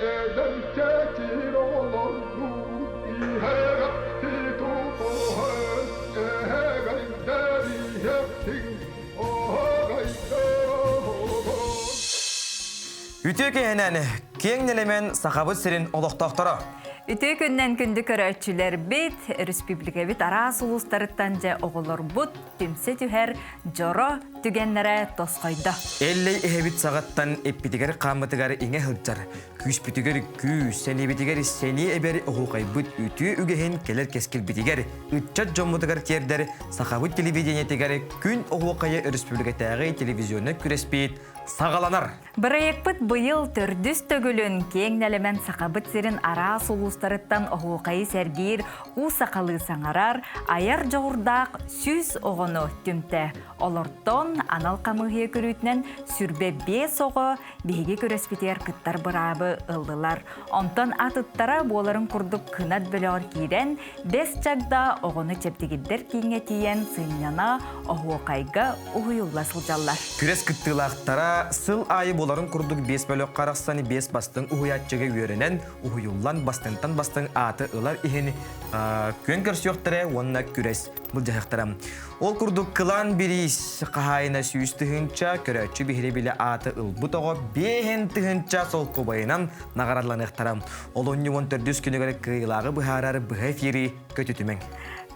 Эдэрчэчир олордуу иһэҕэпти тутуһан эһэгэйдэриһэптиҥ Үтүө киһинэн, киэҥ нэлэмэн Сахабыт сирин олохтоохторо! Үтүө күннэн күндү көрөөччүлэрбит, республикабыт араас улуустарыттан дьэ оҕолорбут түмсэ түһэр дьоро түгэннэрэ тосхойдо. Эллэй эһэбит саҕаттан эппитигэр хааммытыгар иҥэ сылдьар, күүспүтүгэр күүс, сэниэбитигэр сэниэ эбэр оһуохайбыт үтүө үгэһин кэлэр кэскилбитигэр, ыччат дьоммутугар тиэрдэр Сахабыт телевидениетигэр күн оһуохайа өрөспүүбүлүкэтээҕи телевизионнай күрэспит саҕаланар. Бырайыакпыт быйыл төрдүс төгүлүн киэҥ нэлэмэн Сахабыт сирин араас улуустарыттан оһуохайы сэргиир, уу сахалыы саҥарар, айар дьоҕурдаах 100 оҕону түмтэ. Олортон анал хамыыһыйа көрүүтүнэн 25 оҕо биһиги күрэспитигэр кыттар быраабы ыллылар. Онтон атыттара буоларын курдук кынат бөлөҕөр киирэн, Бэс чагда оҕону чэбдигирдэр кииҥҥэ тиийэн сынньана, оһуохайга уһуйулла сылдьаллар. Күрэс кыттыылаахтара сыл аайы буоларын курдук биэс бөлөххө арахсан биэс бастыҥ уһуйааччыга үөрэнэн, уһуйуллан бастыҥтан бастыҥ ааты ылар иһин күөн көрсүөхтэрэ уонна күрэс былдьаһыахтара. Ол курдук кылаан бириис хаһаайына 100 тыһыынча, көрөөччү биһирэбилэ ааты ылбыт оҕо 50 тыһыынча солкуобайынан наҕараадаланыахтара. Олунньу 14 күнүгэр кыайыылааҕы быһаарар быһа эфири көтүтүмэҥ.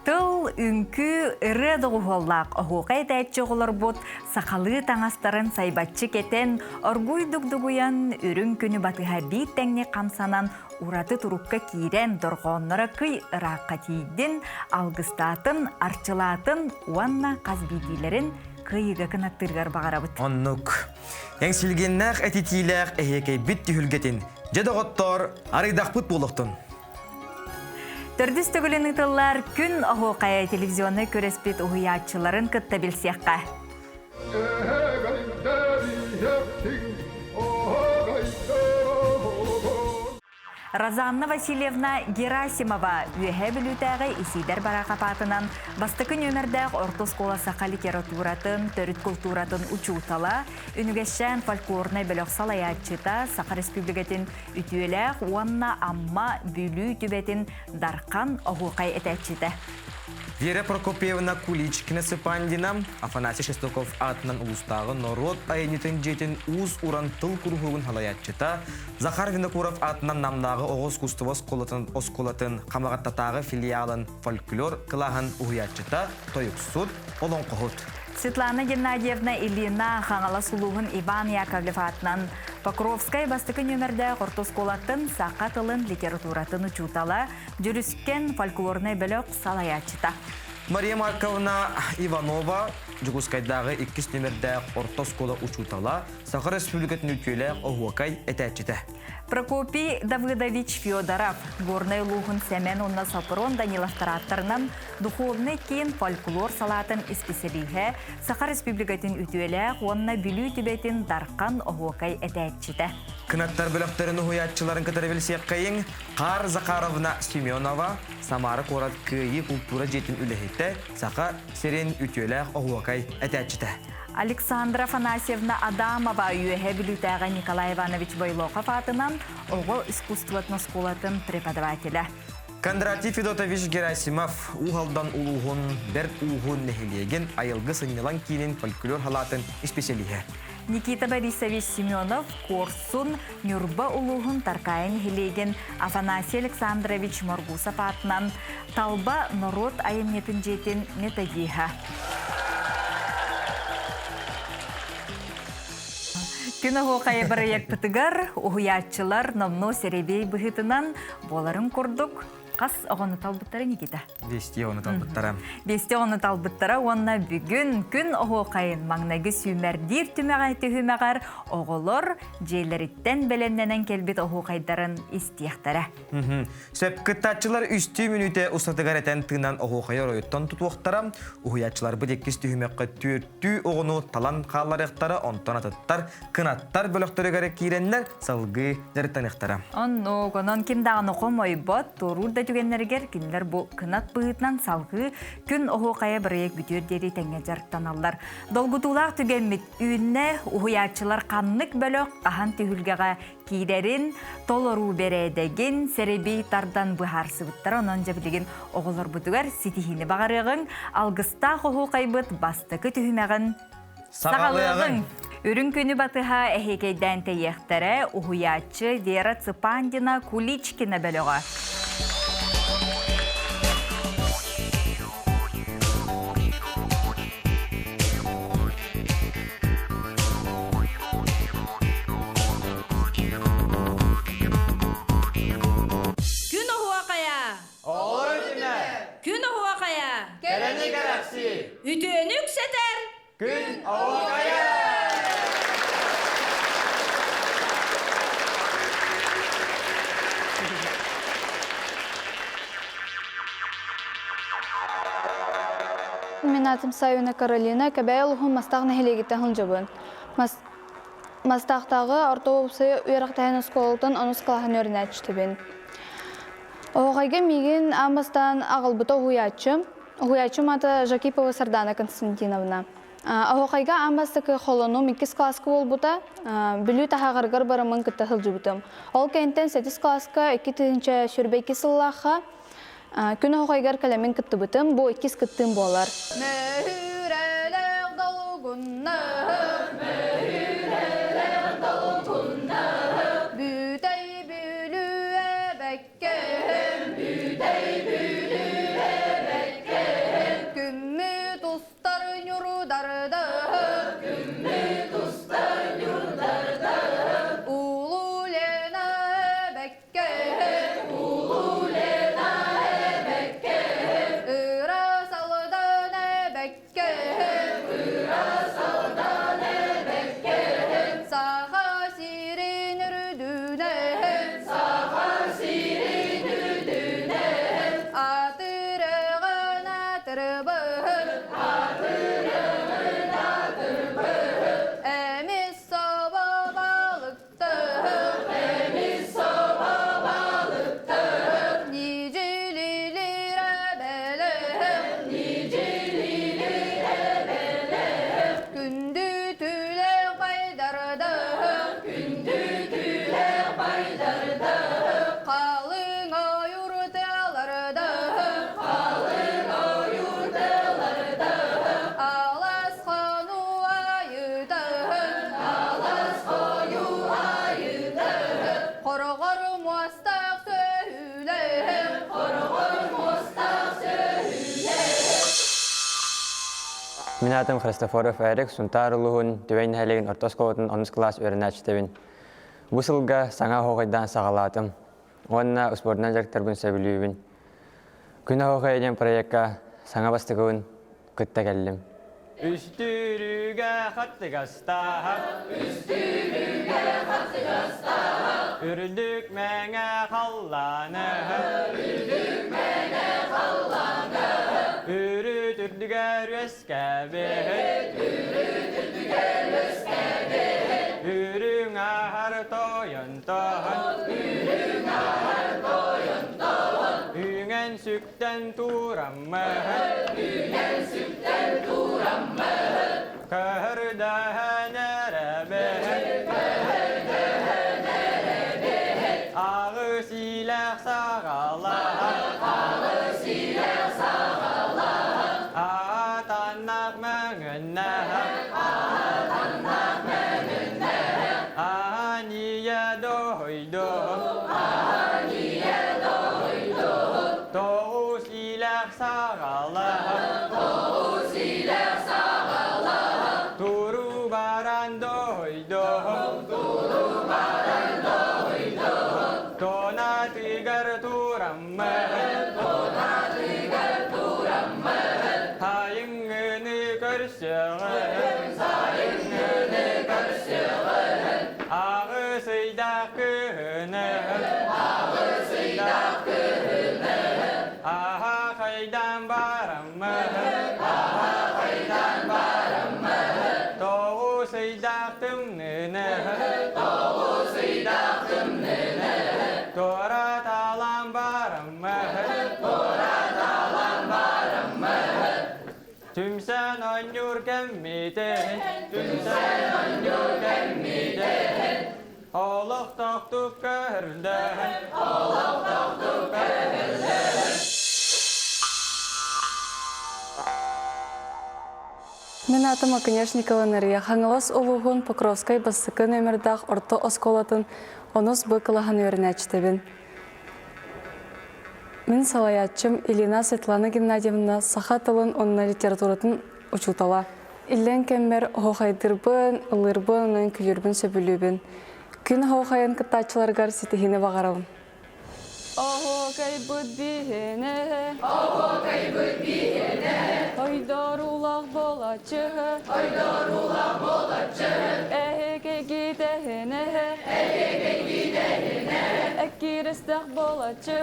Тыл, үҥкүү, ырыа доҕуһуоллаах оһуохай этээччи оҕолорбут сахалыы таҥастарын сайбаччы кэтэн, оргууй дугдугуйан, үрүҥ күнү батыһа биир тэҥник хамсанан, ураты турукка киирэн, дорҕоонноро кый ыраахха тиийдин, алгыстаатын, арчылаатын уонна хас биирдиилэрин кыайыыга кынаттыырыгар баҕарабыт. Оннук. Эҥсилгиннээх этитиилээх эһиэкэйбит түһүлгэтин дьэ доҕоттоор, арыйдахпыт буолуохтун. Төрдүс төгүлүн ыытыллар Күн оһуохайа телевизионнай күрэспит уһуйааччыларын кытта билсиэххэ. Розанна Васильевна Герасимова Үөһээ Бүлүүтээҕи Исиидэр Бараахап аатынан бастакы нүөмэрдээх орто оскуола саха литературатын, төрүт култууратын учуутала, Үнүгэсчээн фольклорнай бөлөх салайааччыта, Саха Республикатын үтүөлээх уонна Амма Бүлүү түбэтин Дархан оһуохай этээччитэ. Вера Прокопьевна Куличкина-Цыпандина, Афанасий Шестаков аатынан улуустааҕы норуот айымньытын дьиэтин уус-уран тыл куруһуогун салайааччыта, Захар Винокуров аатынан Намнааҕы оҕо искусство оскуолатын оскуолатын Хамаҕаттатааҕы филиалын фольклор кылааһын уһуйааччыта, тойуксут, олоҥхоһут. Светлана Геннадьевна Ильина Хаҥалас улууһун Иван Яковлев аатынан Покровскай бастакы нүөмэрдээх орто оскуолатын саха тылын литературатын учуутала, Дьүрүскэн фольклорнай бөлөх салайааччыта. Мария Марковна Иванова Дьокуускайдааҕы иккис нүөмэрдээх орто оскуола учуутала, Саха Республикатын үтүөлээх оһуокай этээччитэ. Прокопий Давыдович Федоров, Горнай улууһун Сэмэн уонна Сопрон Даниловтар ааттарынан Духовный киин фольклор салаатын исписэлииһэ, Саха Республикатын үтүөлээх уонна Бүлүү түбэтин Дархан оһуокай этээччитэ. Кынаттар бөлөхтөрүн уһуйааччыларын кытары билсиэххэйиҥ Хаар Захаровна Семенова, Самара куорат Кыайыы култуура дьиэтин үлэһитэ, Саха сирин үтүөлээх оһуокай этээччитэ. Александра Афанасьевна Адамова Үөһээ Бүлүүтээҕи Николай Иванович Бойлохов аатынан оҕо искусствотын оскуолатын преподавателэ. Кондратий Федотович Герасимов Уус Алдан улууһун Бэрт Ууһун нэһилиэгин айылгы сынньалаҥ киинин фольклор халаатын исписэлииһэ. Никита Борисович Семенов Куорсун Ньурба улууһун Таркаайы нэһилиэгин Афанасий Александрович Моргусов аатынан Талба норуот айымньытын дьиэтин методиһа. Күн оһуохайа бырайыакпытыгар уһуйааччылар номнуо сэрэбиэй быһыытынан буоларын курдук хас оҕону талбыттара Никита? Биэстии оҕону талбыттара. Биэстии оҕону талбыттара уонна бүгүн күн оһуохайын маҥнайгы сүүмэрдиир түмэҕэ түһүмэҕэр оҕолор дьиэлэриттэн бэлэмнэнэн кэлбит оһуохайдарын истиэхтэрэ. Сөп кыттааччылар үстүү мүнүүтэ устатыгар этэн тыынан оһуохайы оройуттан тутуохтара. Уһуйааччыларбыт иккис түһүмэххэ түөртүү оҕону талан хаалларыахтара, онтон атыттар кынаттар бөлөхтөрүгэр киирэннэр салгыы дьарыктаныахтара. Оннук, онон ким даҕаны хомойбот, туоруур да. түгэннэригэр кинилэр бу кынат быһыытынан салгыы күн оһуохайа бырайыак бүтүөр диэри тэҥҥэ дьарыктаналлар. Долгутуулаах түгэммит үүннэ, уһуйааччылар ханнык бөлөх хаһан түһүлгэҕэ киирэрин, толоруу бэрээдэгин, сэрэбиэй тардан быһаарсыбыттара. Онон дьэ билигин оҕолорбутугар ситиһиини баҕарыаҕыҥ, алгыстаах оһуохайбыт бастакы түһүмэҕин саҕалыаҕыҥ. Үрүҥ күнү батыһа эһиэкэйдээн тэйиэхтэрэ уһуйааччы Вера Цыпандина Куличкина бөлөҕө. Күн оһуохайа! Оҕолор күнэ! Күн оһуохайа! Кэрэни кэрэхсии! Үтүөнү үксэтэр! Күн оһуохайа! Мин атым Саюна Каролина, Кэбээйи улууһун Мастаах нэһилиэгиттэн сылдьабын. Мастаахтааҕы орто уопсай үөрэхтээһин оскуолатын онус кылааһын үөрэнээччитэбин. Оһоҕойго миигин аан бастаан аҕалбыта уһуйааччым. Уһуйааччым аата Жакипова Сардана Константиновна. Оһоҕойго аан бастакы холонум иккис кылааска буолбута. Бүлүү таһаҕарыгар бараммын кытта сылдьыбытым. Ол кэнниттэн сэттис кылааска 2022 сыллаахха Күн оһоҕойгор кэлэммин кыттыбытым, бу иккис кыттыым буолар. Мөһүүрэлээх долгуннаах, мөһүүрэлээх долгуннаах, бүтэй Бүлүү эбэккэһим, бүтэй Бүлүү эбэккэһим, күммүт устар ньурдардаах, күммүт устар ньурдардаах, Улуу Лена эбэккэһим, Саха сирин үрдүнэн Атырыгын атырбыт Эмис собо балык Қалың ойырталарда Алас хану айытаһын Хороҕор муостаах сөһүлэһин Мин аатым Христофоров Эрик, Сунтаар улууһун Түбэй нэһилиэгин орто оскуолатын онус кылаас үөрэнээччитэбин. Бу сылга саҥа оһуохайдаан саҕалаатым. Уонна успуордунан дьарыктарбын сөбүлүүбүн. Күн оһуохайа диэн проекка саҥа бастакыбын кытта кэллим. Үстүүрүүгэ хаттыгастааһа Үстүүрүүгэ хаттыгастааһа Үрдүк мэҥэ халлааны Үрдүк мэҥэ халлааны Үрүт үрдүгэр үөскээбит Үрүт үрдүгэр үөскээбит Үрүҥ аһар тойон тоһун Үрүҥ аһар тойон тоһун Үүҥэн сүктэн тураммыт Үүнэн сүктэн тураммыт Көһөрдөһөн эрэбит Көһөрдөһөн эрэбит Аҕыс иилээх саҕалаһан Аҕыс иилээх саҕалаһан Аатаннах мөҥүннэһэн Аатаннах мөҥүннэһэн Ааньыйа дойду Ааньыйа дойду Тоҕус иилээх саҕалаһан Тоҕус иилээх саҕалаһан Туру баран дойду Туру баран дойду Тонатыгар тураммыт Тонатыгар тураммыт Хайыҥҥыны көрсөҕүн Сайыҥҥыны көрсөҕүн Аҕыс ыйдаах күһүнү Аҕыс ыйдаах күһүнү Аһа хайдан бараммыт Аһа хайдан бараммыт Тоҕус ыйдаах тымныыны Тоҕус ыйдаах тымныыны Туора талан бараммыт. кэммитин, түмсэн оонньуур кэммитин, олохтоохтук көһөрдөһөн, олохтоохтук көһөрдөһөн. Мин аатым Оконешникова Нария. Хаҥалас улууһун Покровскай бастакы нөмердаах орто оскуолатын онус Б кылааһын үөрэнээччитэбин. Мин салайааччым Елена Светлана Геннадьевна саха тылын уонна литературатын учуутала. Иллэҥ кэммэр оһуохайдыырбын, ыллыырбын, онон күлүүрбүн сөбүлүүбүн. Күн оһуохайын кыттааччыларыгар ситиһиини баҕарабын. Оһуокайбыт биһиэнэ, Оһуокайбыт биһиэнэ, Ойдоруулах буолаччы, Ойдоруулах буолаччы, Эһэкэйгитэһинэ, Эһэкэйгитэһинэ, Эккирэстэх буолаччы,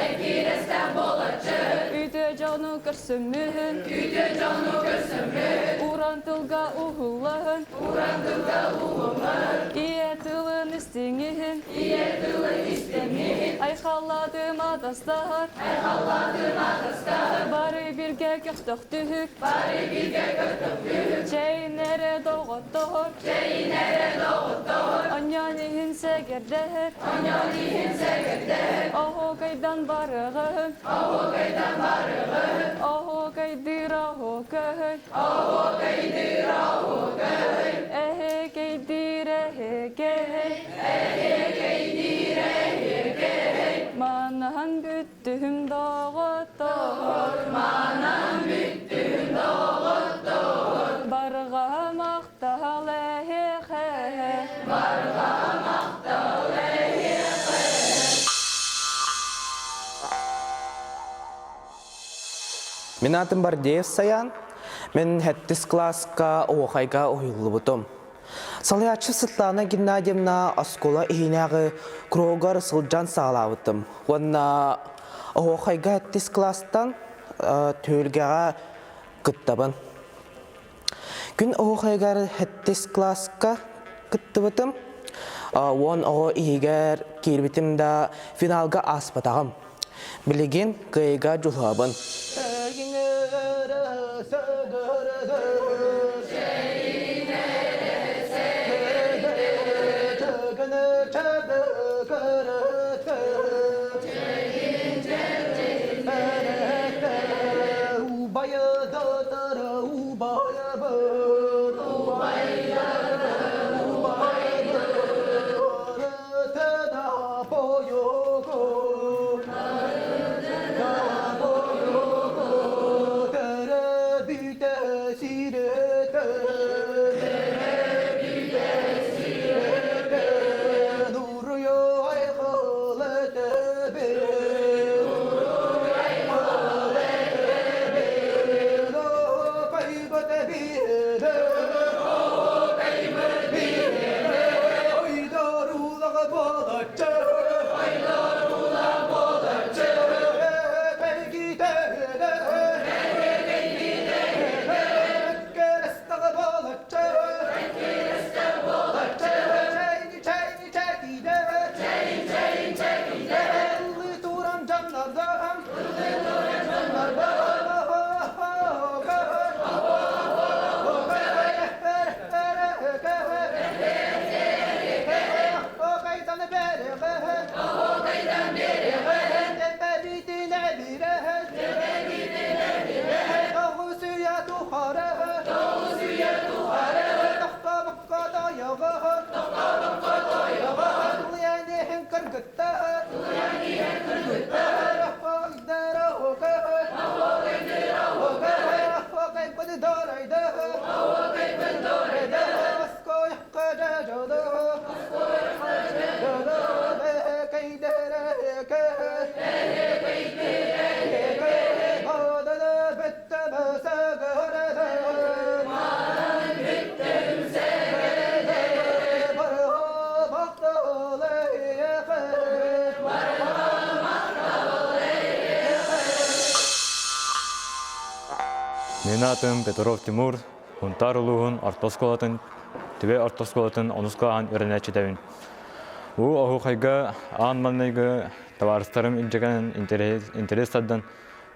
Эккирэстэх буолаччы, Үтүө дьону көрсөммүһүн, Үтүө дьону көрсөммүт, Уран тылга уһуллаһын, Уран тылга уһуллаһын, Ийэ тылын истиҥиһин, Ийэ тылын истиҥиһин, Айхаллаатым атастаһар, Айхаллаатым атастаһар, Бары бииргэ көхтөхтүһүк, Бары бииргэ көхтөхтүһүк, Чэйин эрэ доҕоттоһор, Чэйин эрэ доҕоттоһор, Онньон иһин сэгэрдэһэр, Онньон иһин сэгэрдэһэр, Оһуокайдан барыҕыһын, Оһуокайдан барыҕыһын, Оһуокайдыыр оһуокаһый, Оһуокайдыыр оһуокаһый, Эһэкэйдиир эһэкэһэй, Эһэкэйдиир эһэкэһэй, Манаһан бүттүһүм доҕоттоор, Манан бүттүм доҕоттоор, Барҕа махтал эһиэхэ, Барҕа махтал эһиэхэ. Мин аатым Бардеев Саян. Мен хэттис класска оһуохайга уһуйуллубутум. Салайааччы Светлана Геннадьевна оскуола иһинээҕи кругар сылдьан саҕалаабытым. Уонна оһуохайга хэттис класстан түһүлгэҕэ кыттабын. Күн оһуохайыгар хэттис класска кыттыбытым. 10 оҕо иһигэр киирбитим да финалга ааспатаҕым. Билигин кыайыыга дьулуһабын. Мин аатым Петров Тимур, Хунтаар улууһун орто оскуолатын, Түбэ орто оскуолатын онус кылааһын үөрэнээччитэбин. Уу оһуохайга аан маҥнайгы табаарыстарым илдьэ интэриэс тардан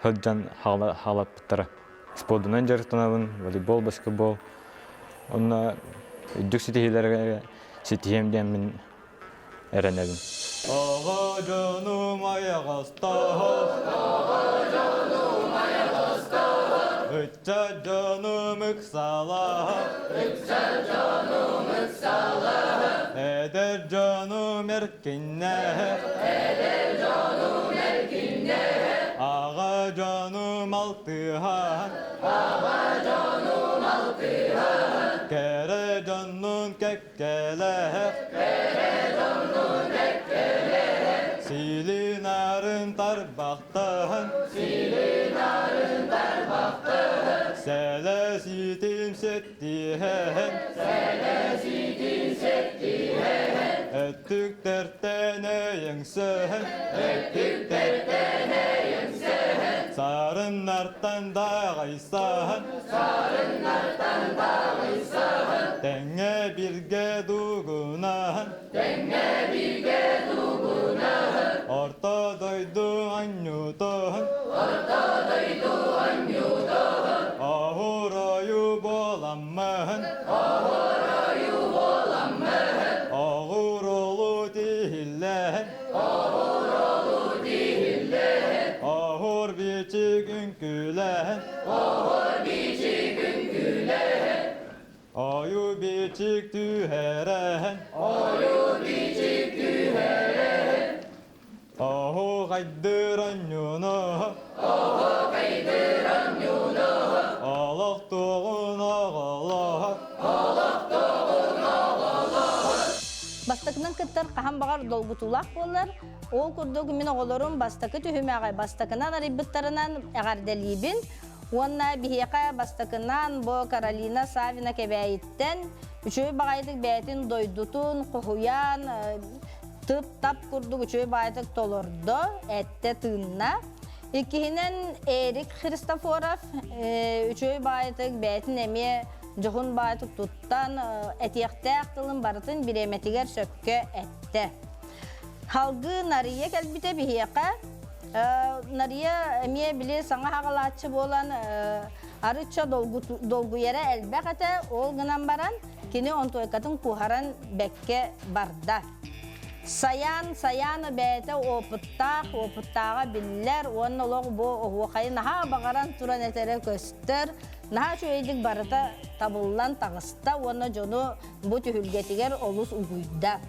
сылдьан хаалаппыттара. Спордунан дьарыктанабын, волейбол, баскетбол. Онно үрдүк ситиһиилэргэ ситиһиэм диэн мин эрэнэбин. Оҕо дьонум айаҕастоох, Оҕо дьонум айаҕастоох, Ыччат дьонум ыксалаах, Ыччат дьонум ыксалаах, Эдэр дьонум эркиннээх, Эдэр дьонум эркиннээх, Аҕа дьонум алтыһан, Аҕа дьонум алтыһан, Кэрэ дьоннун кэккэлээх, Силин-арын тарбахтаһан, Сэлэсиитин сэттиһэн, Өттүктэртэн өйөҥсөһөн, Сарыннартан даҕайсаһан, Тэҥҥэ бииргэ дугунаһан, Орто дойду анньутун, Оһур-ойуу буоламмын, Оҕур-улуу тиһиллэһэн, Оһур бичик үҥкүүлэһэн, Ойуу бичик түһэрэһэн, Оһуохайдыыр онньууну, Олох туоҕун оҕолоһо, Бастакынан кыттар хаһан баҕар долгутуулаах буолар. Ол курдук мин оҕолорум бастакы түһүмэҕи бастакынан арыйбыттарынан эҕэрдэлиибин. Уонна биһиэхэ бастакынан бу Каролина Савина Кэбээйиттэн үчүгэй баҕайытык бэйэтин дойдутун хоһуйан тып-тап курдук үчүгэй баҕайытык толордо, эттэ тыынна. Иккиһинэн Эрик Христофоров үчүгэй баҕайытык бэйэтин эмиэ дьоһун баҕайытык туттан этиэхтээх тылын барытын бириэмэтигэр сөпкө эттэ. Халгыы Нария кэлбитэ биһиэхэ. Нария эмиэ били саҥа хаҕалааччы буолан арычча долгуйара элбэх этэ. Ол гынан баран кини онтуойкатын куһаран бэккэ барда. Саян, Саяна бэйэтэ опыттаах, опыттааҕа биллэр уонна олох бу оһуохайы наһаа баҕаран туран этэрэ көстөр. Наһаа үчүгэйдик барыта табыллан таҕыста уонна дьону бу түһүлгэтигэр олус угуйда.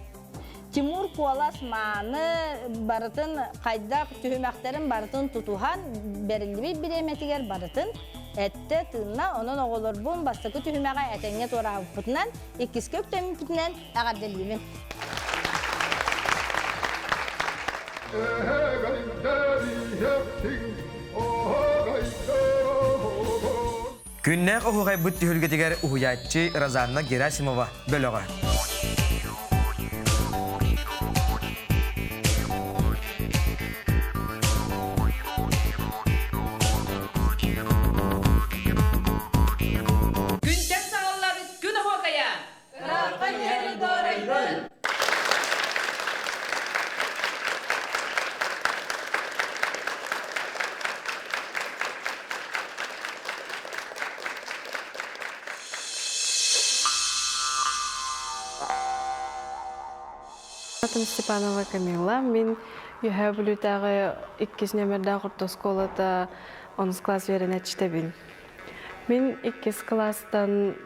Тимур куолас мааны барытын хайдах түһүмэхтэрин барытын тутуһан бэриллибит бириэмэтигэр барытын эттэ тыынна онон оҕолорбун бастакы түһүмэҕи этэҥҥэ туораабыппытынан иккискэ үктэммиппитинэн эҕэрдэлиибин. Күннээх оһуохайбыт түһүлгэтигэр уһуйааччы Розанна Герасимова бөлөҕө. Күнтэн саҕаллар күн оһуокайа! Ыраахха иһэр дуорайдын! Атым Степанова Камила. Мин Үөһээ Бүлүүтээҕи иккис нүөмэрдээх орто оскуолата онус класс үөрэнээччитэбин. Мин иккис кылаастан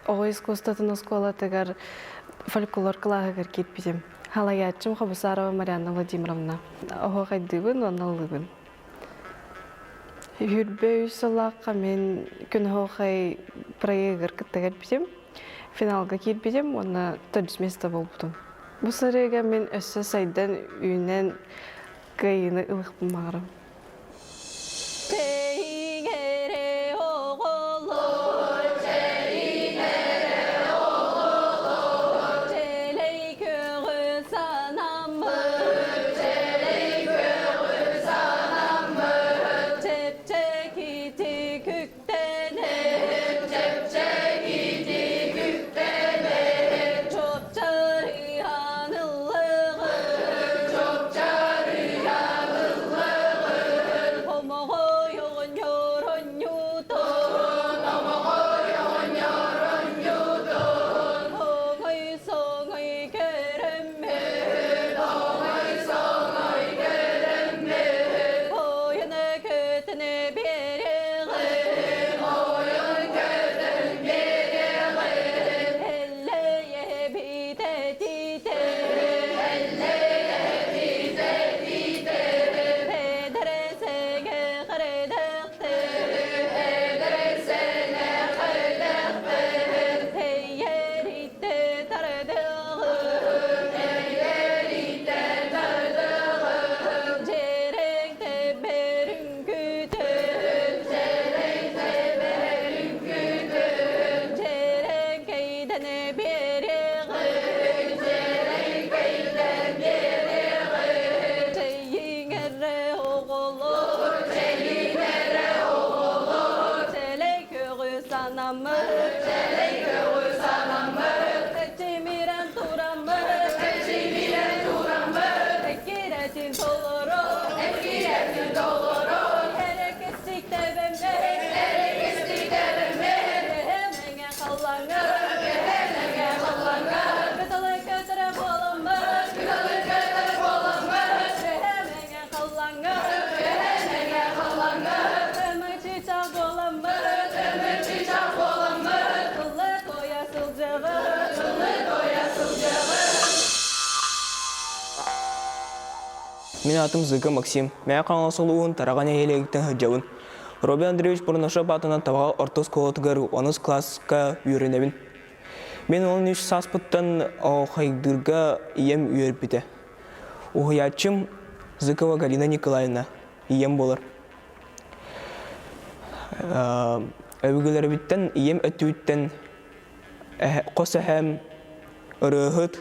оҕо искусствотын оскуолатыгар фольклор кылааһыгар киирбитим. Халайааччым Хобусарова Марианна Владимировна. Оһуохайдыыбын уонна ыллыыбын. Хүрбэ үс сыллаахха мин күн оһуохай проегар кытта кэлбитим. Финалга киирбитим уонна төрдүс место буолбутум. Бу сырыыга мин өссө сайдан үүнэн кыайыыны ылыахпын баҕарабын. Тэйиҥ эрэ оҕолор, тэйиҥ эрэ оҕолор, Чэлэй көҕү санаммыт, чэлэй көҕү санаммыт, Чэпчэкитик үктэнэр, чэпчэкитик үктэнэр, Чопчарыйан ыллыгы, чопчарыйан ыллыгы. Эргиэрбитин толорон, эргиэрбитин толорон, эрэкэстик тэбэммэт, эрэкэстик тэбэммэт, эһэмэҥэ халлаҥҥа, эһэмэҥэ халлаҥҥа, кыталы көтөрө буоламмыт, кыталы көтөрө буоламмыт, эһэмэҥэ халлаҥҥа, эһэмэҥэ халлаҥҥа, көмө чыычаах буоламмыт, көмө чыычаах буоламмыт, ыллыы туойа сылдьабыт, ыллыы туойа сылдьабыт. Мин аатым Зыка Максим. Мэҥэ Хаҥалас улууһун Тараҕа нэһилиэгиттэн сылдьабын. Робин Андреевич Бурнашов аатынан Табаҕа орто оскуолатыгар онус кылааска үөрэнэбин. Мин 13 сааспыттан оһуохайдыырга ийэм үөрбүтэ. Уһуйааччым Зыкова Галина Николаевна ийэм буолар. Өбүгэлэрбиттэн ийэм өттүбүттэн хос эһэм ырыаһыт,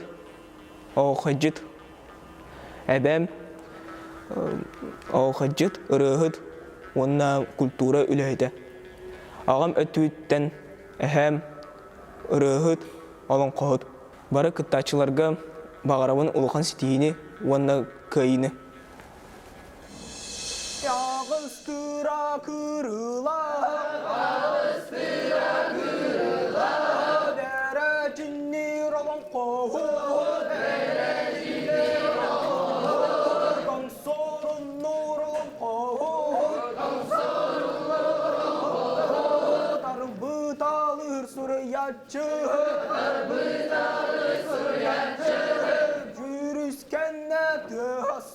оһуохайдьыт Эбээм оһуохайдьыт, ырыаһыт уонна культура үлэһитэ. Аҕам өттүттэн эһээм ырыаһыт, олоҥхоһут. Бары кыттааччыларга баҕарабын улахан ситиһиини уонна кыайыыны. Аҕыстыра кырыла, аҕыстыра кырыла, бэрэчиннир олоҥхоһут, бэрэчиннир олоҥхоһут, тоҥсоруннуур олоҥхоһут, тоҥсоруннуур олоҥхоһут, арбыталыыр суруйааччы, арбыталыыр суруйааччы, дьүрүскэннэ тыас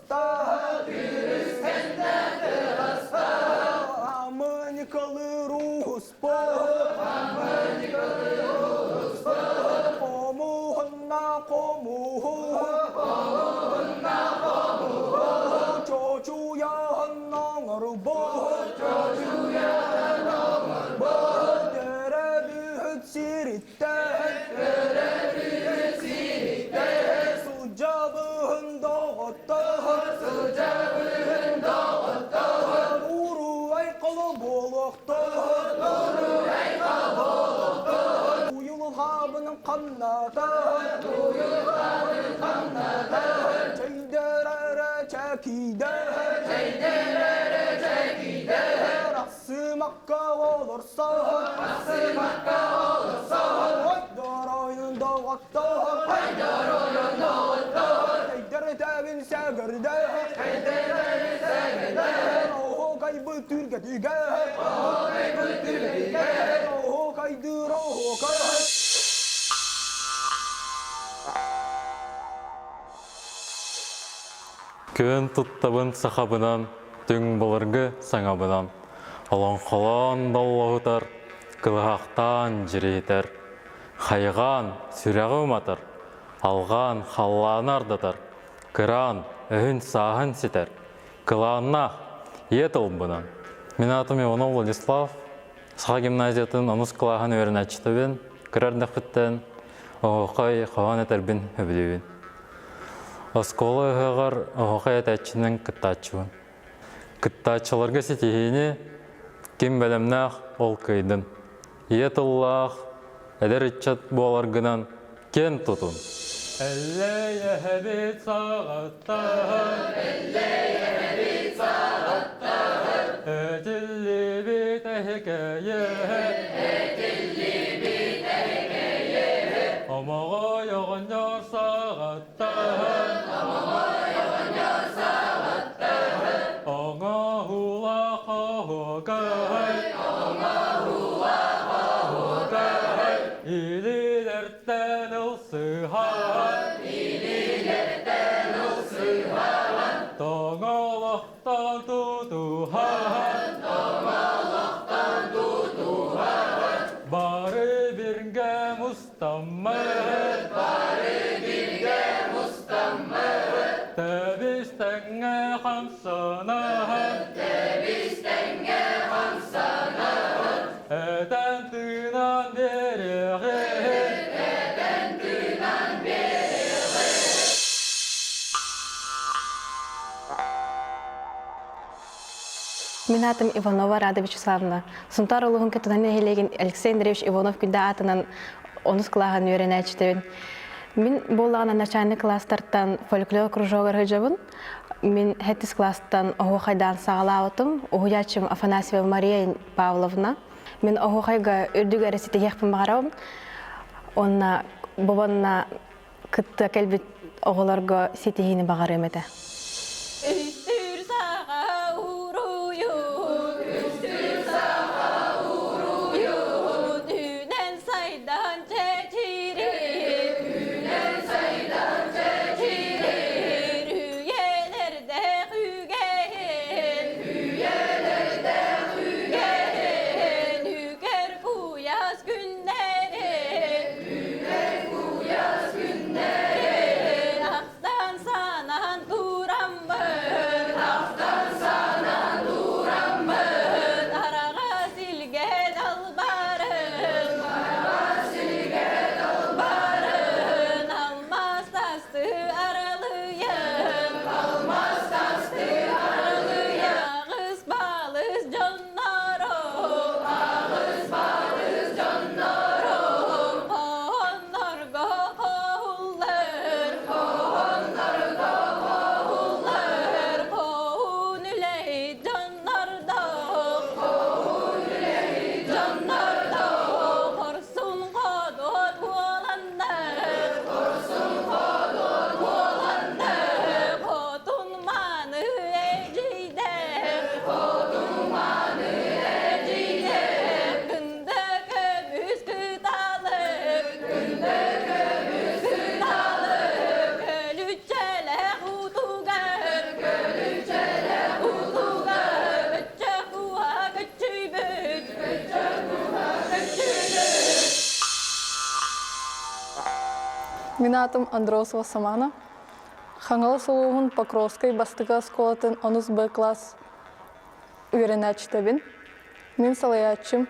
Сылдьабын доҕоттоор, сылдьабын доҕоттоор, уруй коло буолуохтун, уруй коло буолуохтун, уйулҕабын хамнатан, уйулҕабын хамнатан, чэйдэрэрэ чэкийдэ, чэйдэрэрэ чэкийдэ, Сымакка олорсон, сымакка олорсон, ойдоройун доҕоттоор, ойдоройун доҕоттоор, тэйдэртэбин сэгэрдэ, тэйдэртэбин сэгэрдэ, оһуокайбыт түргэтигэ, оһуокайбыт түргэтигэ, оһуокайдыыр оһуокай. Күөн туттабын сахабынан, түҥ былыргы саҥабынан, олоҥхолоон доллоһутар, кылыһахтаан дьириһитэр, хайҕаан сүрэҕи уматар, алҕаан халлааны ардатар, кыраан өһүн-сааһын ситэр, кылааннаах ийэ тылбынан. Мин аатым Иванов Владислав, Саха гимназиятын онус кылааһын үөрэнээччитэбин, кыра эрдэхпиттэн оһуохай хоһоон этэрбин сөбүлүүбүн. Оскуола ыһыаҕар оһуохай этээччинэн кыттааччыбын. Кыттааччыларга ситиһиини ким бэлэмнээх ол кыайдын. Ийэ тыллаах, эдэр ыччат буоларгынан киэн тутун. Эллэйэһэбит саҕаттаһан, Эллэйэһэбит саҕаттаһан, Этиллибит эһикэйэһэ, Этиллибит эһикэйэһэ, Омоҕой оҕонньор саҕаттаһан, Омоҕой оҕонньор саҕаттаһан, Оҥоһуулаах оһуокай, Оҥоһуулаах оһуокай, Илиилэртэн ылсыһан, Илиилэртэн ылсыһан, Тоҥолохтон тутуһан, Тоҥолохтон тутуһан, Бары биргэ мустаммыт, Бары биргэ мустаммыт, Тэбис-тэҥҥэ хамсанаһан, Тэбис-тэҥҥэ хамсанаһан, Этэн тыынан биэриэҕин, Этэн тыынан биэриэҕин. Мин аатым Иванова Рада Вячеславовна. Сунтаар улууһун Кытына нэһилиэгин Алексей Андреевич Иванов күндэ аатынан онус кылааһын үөрэнээччитэбин. Мин буоллаҕына начальник кылаастартан фольклор кружогар сылдьабын. Мин хэттис класстан оһуохайдаан саҕалаабытым. Уһуйааччым Афанасьева Мария Павловна. Мин оһуохайга үрдүк эрэ ситиһиэхпин баҕарабын. Уонна бобонна кытта кэлбит оҕолорго ситиһиини баҕарыам этэ. Үстүүр саха уруйун, үстүүр саха уруйун, үүнэн сайдан чэчирир, үүнэн сайдан чэчирир, үйэлэрдээх үгэһин, үйэлэрдээх үгэһин, үкэр куйаас күннэрин, үкэр куйаас күннэрин, ахтан санаан тураммын, ахтан санаан тураммын, араҕас илгэ далбарын, араҕас илгэ далбарын, алмаас тасты аралыйан, алмаас тасты аралыйан, аҕыс балыс дьоннорум, аҕыс балыс дьоннорум, хоһооннорго хоһуллар, хоһооннорго хоһуллар, хоһуун үлэһит дьоннордоох, хоһуун үлэһит дьоннордоох, хорсун хоодуот уоланнар, хорсун хоодуот уоланнар, хотун мааны эдьиийдэр, хотун мааны эдьиийдэр, күндэ көмүс кыталык, күндэ көмүс кыталык, көлүччэлээх утугар, көлүччэлээх утугар, көччөх уһа көччүйбүт, көччөх уһа көччүйбүт. Мин аатым Андросова Самана. Хаҥалас улууһун Покровскай бастакы оскуолатын онус Б класс үөрэнээччитэбин. Мин салайааччым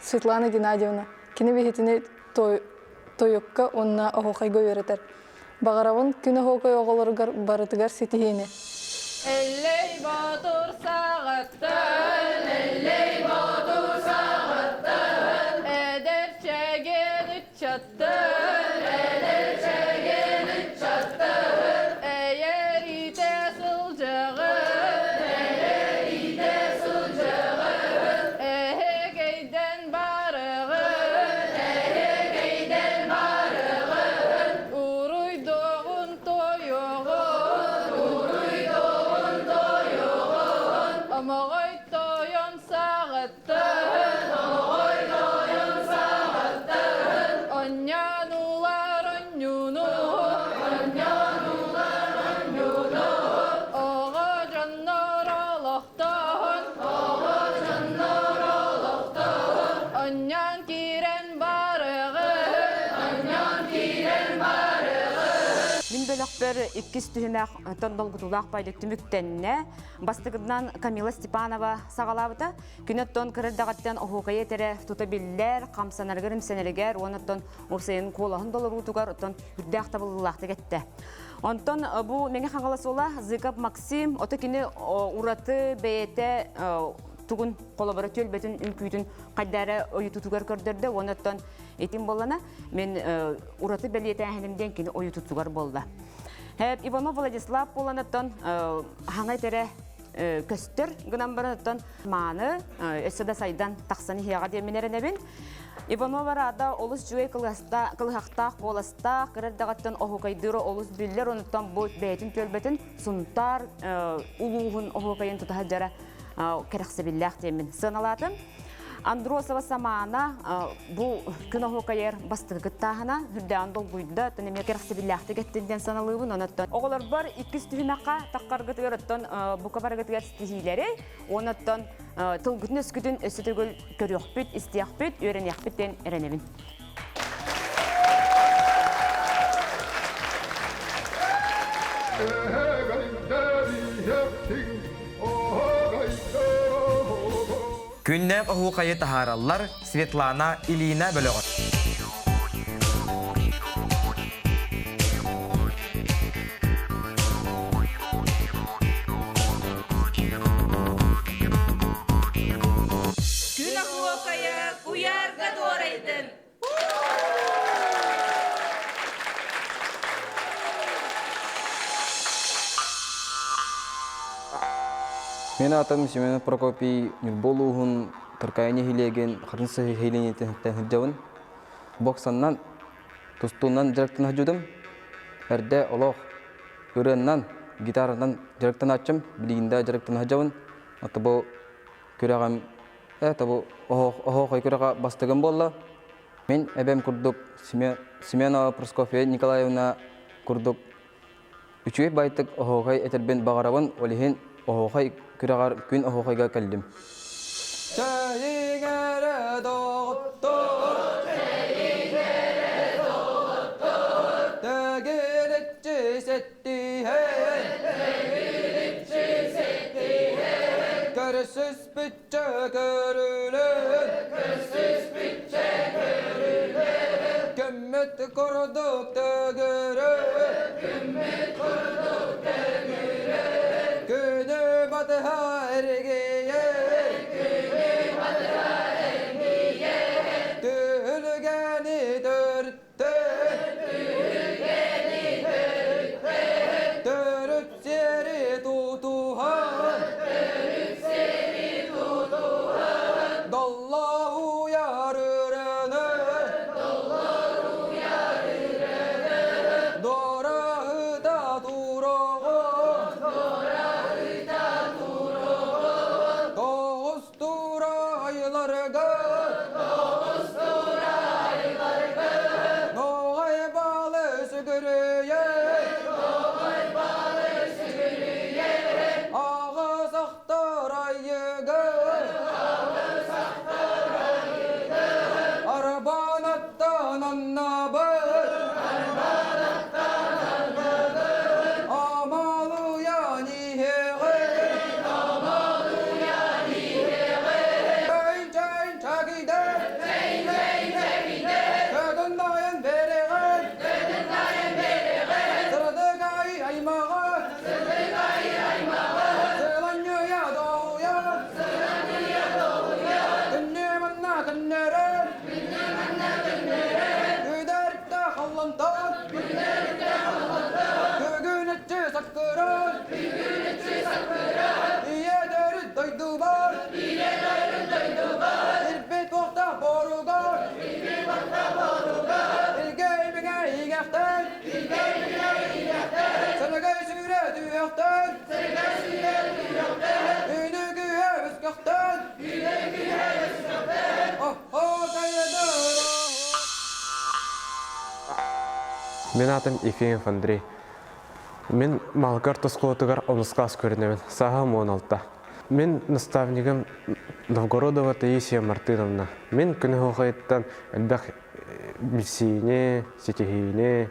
Светлана Геннадьевна. Кини биһитини тойукка уонна оһуохайга үөрэтэр. Баҕарабын күн оһуокай оҕолоругар барытыгар ситиһиини. Эллэй Боотур саҕаттан, Эллэй Боотур саҕаттан, эдэр чэгиэн ыччаттан, эдэр чэгиэн ыччаттан, эйэриитэ сылдьаҕын, эйэриитэ сылдьаҕын, эһэгэйдэн барыҕын, эһэгэйдэн барыҕын, уруйдуоҕун тойоҕун, уруйдуоҕун тойоҕун, омоҕой тойон саҕаттан, омоҕой тойон саҕаттан, онньоон улар онньууну, онньоон улар онньууну, оҕо дьоннор олохтоһон, оҕо дьоннор олохтоһон, онньоон киирэн барыҕын, онньоон киирэн барыҕын. Мин бөлөхпөр иккис түһүмэх долгутуулаах байдык түмүктэннэ. Бастакытынан Камила Степанова саҕалаабыта. Күн оттон кырырдаҕыттан оһуокайы этэрэ тута биллэр, хамсанарыгар имсэнэригэр уонна оттон уопсайын куолаһын толоруутугар оттон үрдээх табыллыылаахтык эттэ. Онтон бу Мэҥэ Хаҥалас уола Зыков Максим ото кини ураты бэйэтэ тугун холобура түөлбэтин үҥкүүтүн хайдара ойутутугар көрдөрдө уонна оттон итин буоллана мен ураты бэлиэтээһиним диэн кини ойутутугар буолла. Иванов Владислав буолан оттон хаҥа этэрэ көстөр гынан баран оттон мааны өссө да сайдан тахсан иһиэҕэ диэммин эрэнэбин. Иванова Рада олус үчүгэй кылыһахтаах куоластаах, кыра эрдэҕиттэн оһуокайдыыра олус биллэр, онуттан бу бэйэтин түөлбэтин Сунтаар улууһун оһуокайын тутаһа дьара кэрэхсэбиллээх диэммин сыаналаатым. Андросова Самаана бу күн оһуокайар бастакы кыттааһына үрдээн долгуйда, оттон эмиэ кэрэхсэбиллээхтик эттин диэн саналыыбын. Онон оҕолорбор иккис түһүмэххэ таххаргытыгар оттон бука барыгытыгар ситиһиилэри, уонна оттон тылгытын өскүтүн өссө төгүл көрүөхпүт, истиэхпит, үөрэниэхпит диэн эрэнэбин. Күннээх оһуохайы таһаараллар Светлана Ильина бөлөҕө. Күн оһуохайа куйаарга дуорайдын! Мен атым Семенов Прокопий Ньурба улууһун Таркайа нэһилиэгин Хатын сыһыһыйлиниттэн сылдьабын. Боксаннан, тустуунан дьарыктана сылдьыбытым. Эрдэ олох ырыаннан, гитаранан дьарыктанааччым, билигин да дьарыктана сылдьабын. Ото бу күрэҕим э тобу оһоохой күрэҕэ бастыгым буолла. Мин эбэм курдук Семенова Прасковья Николаевна курдук үчүгэй байтык оһуохай этэрбин баҕарабын, ол иһин оһуохай күрэҕэр күн оһуохайга кэллим. Чэйиҥэрэ доҕоттор, Чэйиҥэрэ доҕоттор, Төгүрүччү сэттиһэн, Төгүрүччү сэттиһэн, Көрсүспүччэ көрүлүн, Көрсүспүччэ көрүлүн, Көммүт курдук төгүрүк, Күммүт курдук төгүрүк, Күнү батыһа эргийэр, Күнү батыһа эргийэр, Түһүлгэни төрүттэн, Түһүлгэни төрүттэн, Төрүт сиэри тутуһан, Төрүт сиэри тутуһан, Доллоһуйар ырыаны, Доллоһуйар ырыаны, Дораһыта туроҕун, Дораһыта туроҕун, Тоҕус тура айларга, Тоҕус тура айларга, Ноҕай балы сүгүрүйэр, Ноҕай балы сүгүрүйэр, Аҕыс ахтар айыгы, Аҕыс ахтар айыгы, Арбан аттан аннабыт, Арбан аттан аннабыт, Амалыйан иһэҕин, Амалыйан иһэҕин, Чэйин чэйин чэкидэ, Чэйин чэйин чэкидэ, Көтөн дайын береҕин, Көтөн дайын береҕин, Сырдык ай аймаҕы, Сырдык ай аймаҕы, Сыланньыйа доҕуйа, Сыланньыйа доҕуйа, Күннү манна күннэрин, Күннү манна күннэрин, Күдэртэ халлантан, Күдэртэ халлантан, Күгүнэччи саккыран, Күгүнэччи саккыран, Ийэ төрүт дойдубар, Ийэ төрүт дойдубар, Ирбит уохтаах боругар, Ирбит уохтаах боругар, Илгэй бигэ игэхтэн, Илгэй бигэ игэхтэн, Сырыгай сүүрэ түһүөхтэн, Сырыгай сүүрэ түһүөхтэн, Үнүгүһэ өскөхтөн, Үнүгүһэ өскөхтөн, Оһо кайыдыр Мин атым Ефимов Андрей. Мин Малгар оскуолатыгар онус класс көрүнэбин. Сааһым 16. Мин наставнигым Новгородова Таисия Мартыновна. Мин күн оһуохайыттан элбэх билсиини, ситиһиини,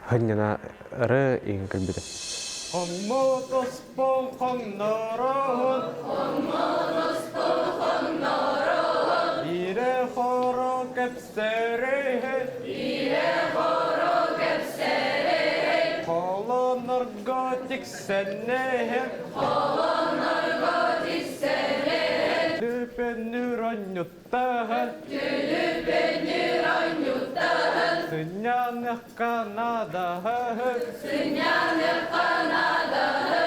хынньанары иҥ кэлбитим. Хоммотоспол хоннороһун, Хоммотоспол хоннороһун, Ире-хоро кэпсэрэһэ, Ире-хоро кэпсэрэһэ, Холонорго тиксэннэһэ, Холонорго тиксэннэһэ, Түпөннүр онньуттаһан, Түлүпөннүр онньуттаһан, Сынньаныхха надаһы, Сынньаныхха надаһы,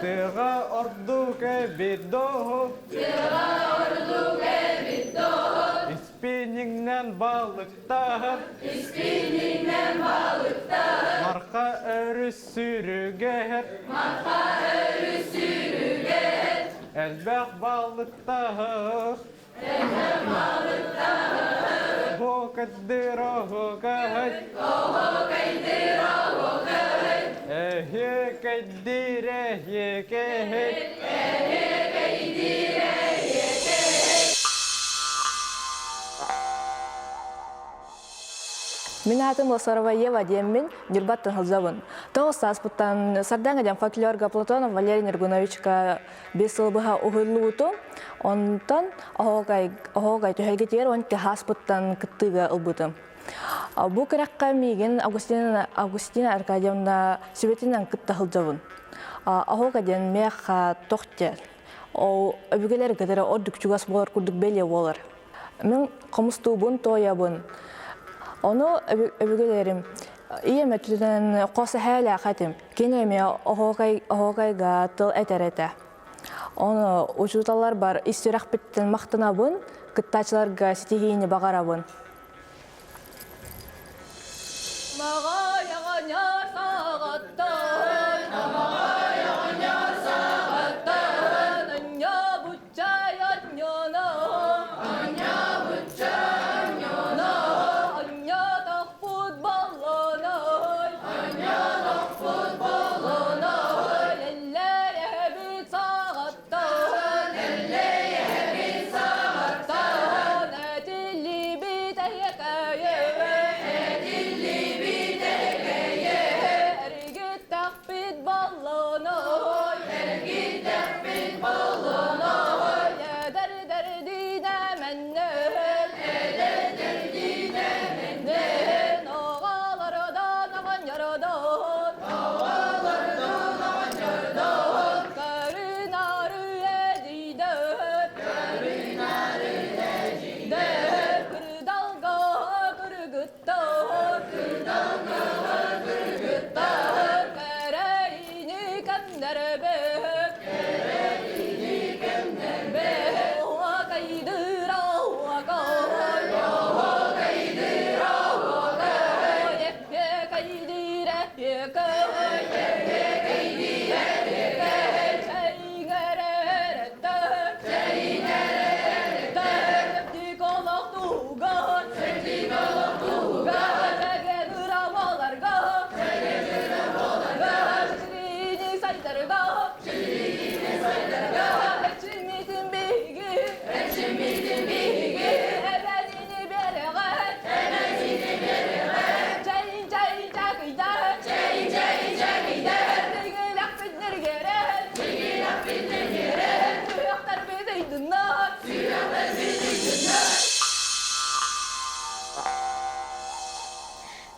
Тыаҕа ордук эбит доһу, Тыаҕа ордук эбит доһу, Испиниҥнэн балыктаһан, Испиниҥнэн балыктаһан, Марха өрүс сүрүгэһэр, Марха өрүс сүрүгэһэр, Элбэх балыктаһых, Элбэх балыктаһых, Оһуокайдыыр оһуокай, Оһуокайдыыр оһуокай, Эһиэкэйдиир эһиэкэһэй, Эһиэкэйдиир эһиэкэһэй. Мин аатым Лосарова Ева диэммин, Ньурбаттан сылдьабын. Тоҕус сааспыттан Сардаҥа диэн фольклорга Платонов Валерий Нюргуновичка биэс сыл быһа уһуйлубутум. Онтон оһуокай оһуокай түһэргитигэр уон ааспыттан кыттыыга ылбытым. Бу күрэххэ миигин Августина Августина Аркадьевна сүбэтинэн кытта сылдьабын. Оһуока диэн миэхэ тох диэн. Ол өбүгэлэр кытары ордук чугас буолар курдук бэлиэ буолар. Мин хомустуубун, туойабын. Ону өбүгэлэрим ийэм өттүнэн хос эһээлээх этим. Кини эмиэ оһуокай, оһуокайга тыл этэр этэ. Оны учууталлар бар ис сүрэхпиттэн махтанабын, кыттааччыларга ситиһиини баҕарабын.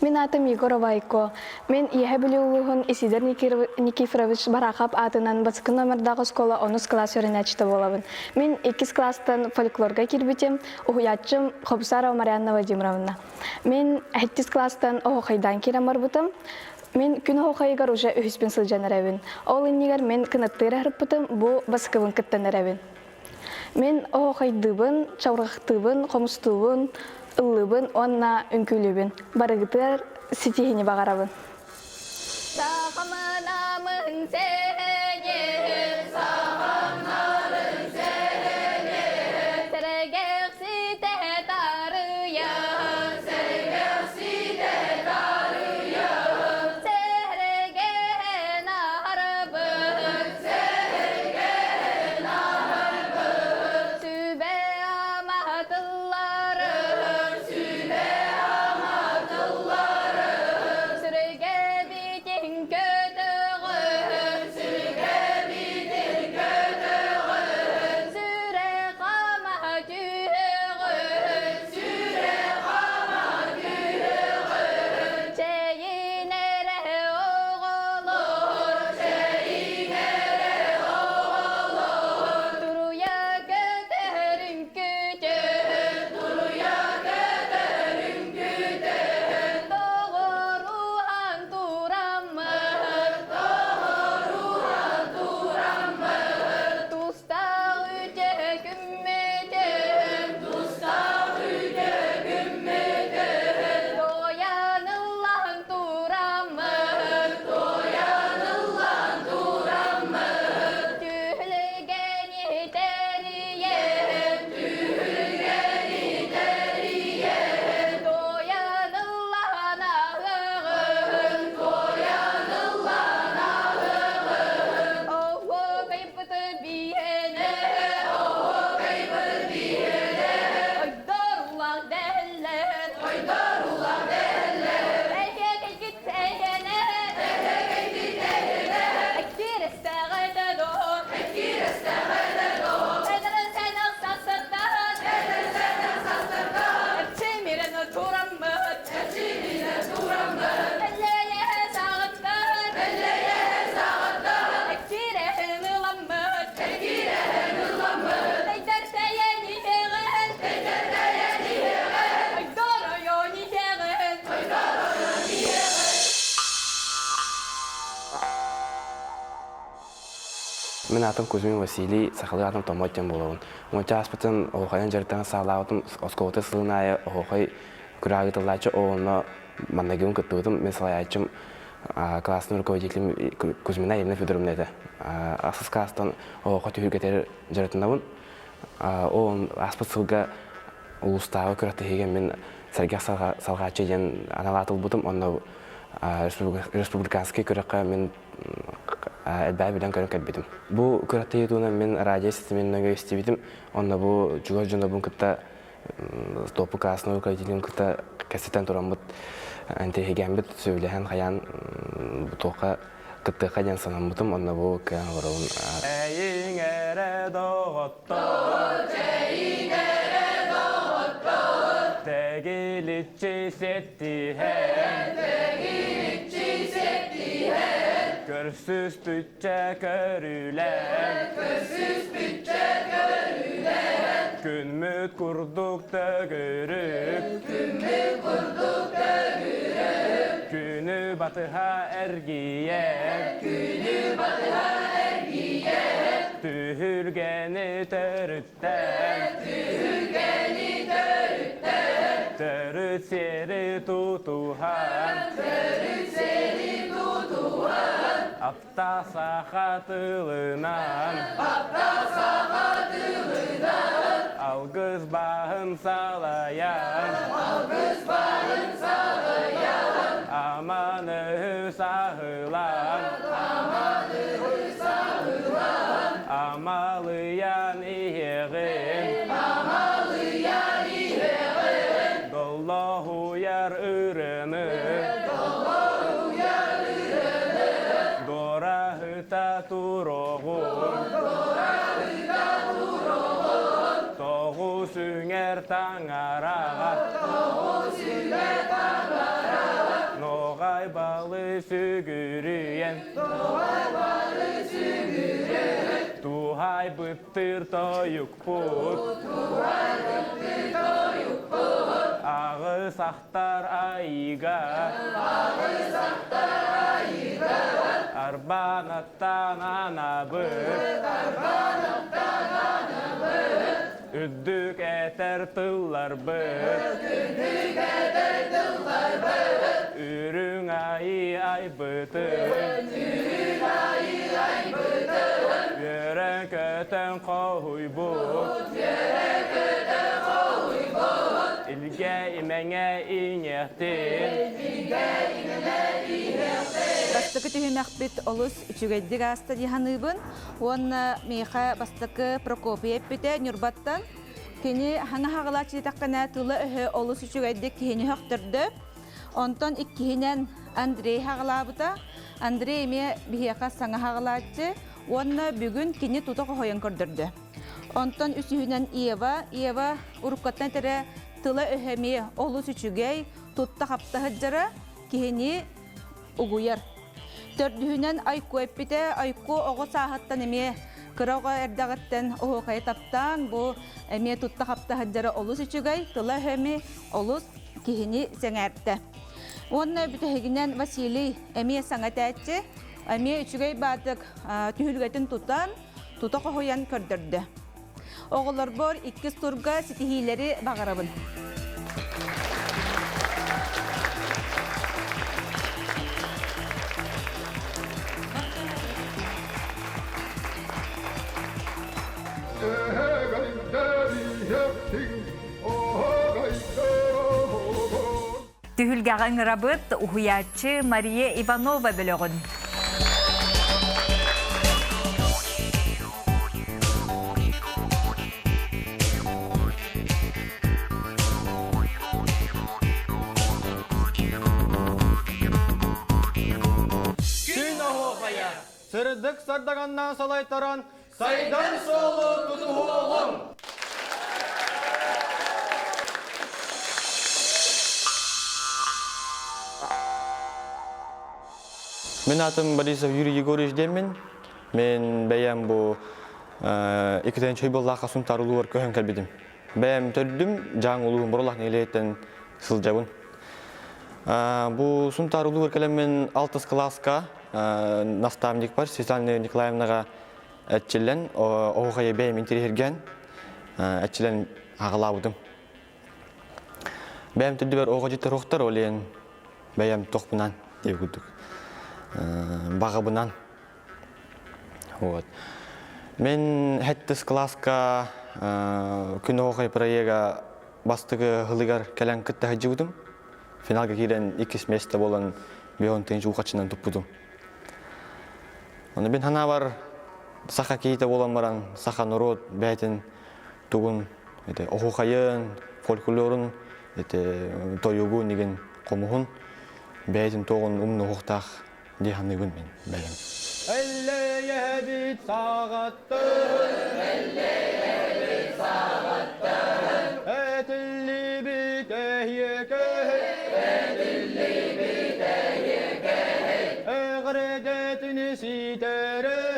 Мин аатым Егорова Айко. Мин Иэһэ Бүлүү улууһун Исидор Никифорович Барахов аатынан бастакы номердаах оскуола онус кылаас үөрэнээччитэ буолабын. Мин иккис кылаастан фольклорга киирбитим, уһуйааччым Хобусарова Марианна Владимировна. Мин сэттис кылаастан оһуохайдаан киирэн барбытым. Мин күн оһуохайыгар уже үһүспүн сылдьан эрэбин. Ол иннигэр мин кынаттыыр аһырыппытым, бу баскыбын кыттан эрэбин. Мин оһуохайдыыбын, чабырҕахтыыбын, хомустуубун, ыллыыбын уонна үҥкүүлүүбүн. Барыгытыгар ситиһиини баҕарабын. Сахаманамын сенин, сахамнарын сенин, сэргэхситэ тарыйан, сэргэхситэ тарыйан, сэргэн аһарбын, сэргэн аһарбын, сүбэ аматылларын, сүбэ аматылларын, сүргэ битин көтөҕөр. Мин аатым Кузьмин Василий, сахалыы аатым Томмот диэн буолабын. Уонча ааспытын оһуохайынан дьарыктанан саҕалаабытым, оскуолата сылын аайы оһуохай күрэҕэ ыытыллааччы, ол онно маннайгыбын кыттыбытым. Мин салайааччым классный руководителем Кузьмина Елена Федоровна этэ. Ахсыс класстан оһуохай түһүлгэтигэр дьарыктанабын. Ол ааспыт сылга улуустааҕы күрэхтэһиигэ мин сэргэх салҕааччы диэн анал аат ылбытым. Онно республиканскай күрэххэ мин элбэҕи билэн-көрөн кэлбитим. Бу күрэхтэһии туһунан мин радио ситимин нөҥүө истибитим. Онно бу чугас дьонобун кытта топу классный руководителин кытта кэпсэтэн тураммыт интэриэһиргээммит сөбүлэһэн хайаан туохха кыттыахха диэн санаммытым. Онно бу кыайан олоробун. Эйиҥ эрэ доҕоттор, Эйиҥ эрэ доҕоттор, Тэгиличчи сеттиһэн, Тэгиличчи сеттиһэн, Көрсүспүччэ көрүлэн, Көрсүспүччэ көрүлэн, Күммүт курдук төгүрүк, Күммүт курдук төгүрүк, Күнү батыһа эргийэн, Күнү батыһа эргийэн, Түһүлгэни төрүттэн, Түһүлгэни төрүттэн, Төрүт сири тутуһан, Төрүт сири тутуһан, Апта саха тылынан, Апта саха тылынан, Алгыс баһын салайан, Алгыс баһын салайан, Аман өһү саһылан, Аман өһү саһылан, Амалыйан иһиэҕин, Амалыйан иһиэҕин, Доллоһуйар ырыаны, Доллоһуйар ырыаны, Дораһыта туруоҕун, Дораһыта туруоҕун, Тоҕус үҥэр таҥараҕа, Тоҕус үҥэр таҥараҕа, Ноҕай балы сүгүрүйэн, Ноҕай балы сүгүрүйэн, Туһайбыттыр тойукпут, Туһайбыттыр тойукпут, Аҕыс ахтар айыыга, Аҕыс ахтар айыыга, Арбанаттан анабыт, Арбанаттан анабыт, Үрдүк этэр тылларбыт, Үрдүк этэр тылларбыт, Үрүҥ айыы айбытын, Үрүҥ айыы айбытын, Үөрэн-көтөн хоһуйбут, Үөрэн-көтөн хоһуйбут, Илгэ имэҥэ иҥиэхтин, Илгэ имэҥэ иҥиэхтин. Бастакы түһүмэхпит олус үчүгэйдик ааста дии саныыбын. Уонна миэхэ бастакы Прокопий эппитэ Ньурбаттан. Кини хаҥа хаҕылааччы диэтэххинэ тыла-өһө олус үчүгэйдик киһини сөхтөрдө. Онтон иккиһинэн Андрей хаҕылаабыта. Андрей эмиэ биһиэхэ саҥа хаҕылааччы уонна бүгүн кини тута хоһуйан көрдөрдө. Онтон үсүһүнэн Ева. Ева уруккаттан этэрэ тыла-өһө эмиэ олус үчүгэй, тутта-хапта сылдьара киһини угуйар. Төрдүһүнэн Айку эппитэ, Айку оҕо сааһыттан эмиэ кыра оҕо эрдэҕиттэн оһуохайы таптаан, бу эмиэ тутта-хапта сылдьара олус үчүгэй, тыла-өһө эмиэ олус киһини сэҥээртэ. Уонна бүтэһигинэн Василий эмиэ саҥа этээччи, эмиэ үчүгэй баатык түһүлгэтин тутан, тута хоһуйан көрдөрдө. Оҕолорбор иккис турга ситиһиилэри баҕарабын. Түһүлгэҕэ ыҥырабыт уһуйааччы Мария Иванова бөлөҕүн. Күн оһуохайа сырдык сардаганнаан салайтаран сайдан суолу тутуһуоҕуҥ! Мин атым Борисов Юрий Егорович диэммин. Мен бэйэм бу иккитэн чөй буоллаахха Сунтаар улуугар көһөн кэлбитим. Бэйэм төрдүм Дьааҥ улууһун Боролах нэһилиэгиттэн сылдьабын. Бу Сунтаар улуугар кэлэммин алтыс кылааска наставникпар Светлана Николаевнаҕа. Этчилэн оһуохайы бэйэм интириһиргэн этчилэн аҕалаабытым. Бэйэм түрдүбэр оҕо дьиттэр уохтар ол иһин бэйэм тохпунан диэбит курдук баҕабынан. Вот. Мен хэттис класска күн оһуохай проега бастакы һылыгар кэлэн кытта сылдьыбытым. Финалга киирэн иккис место буолан бион тыынч уухачынан туппутум. Оны бин ханаабар саха киһитэ буолан баран саха норуот бэйэтин тугун это оһуохайын, фольклорун, это тойугун игин хомуһун бэйэтин туоҕун умнуһуохтаах дии саныыбын мин бэйэм. Эллэйэбит саҕаттын, эллэйэбит саҕаттын, этиллибит эһиэкэй, этиллибит эһиэкэй, эҕэрдэтин ситэрэй,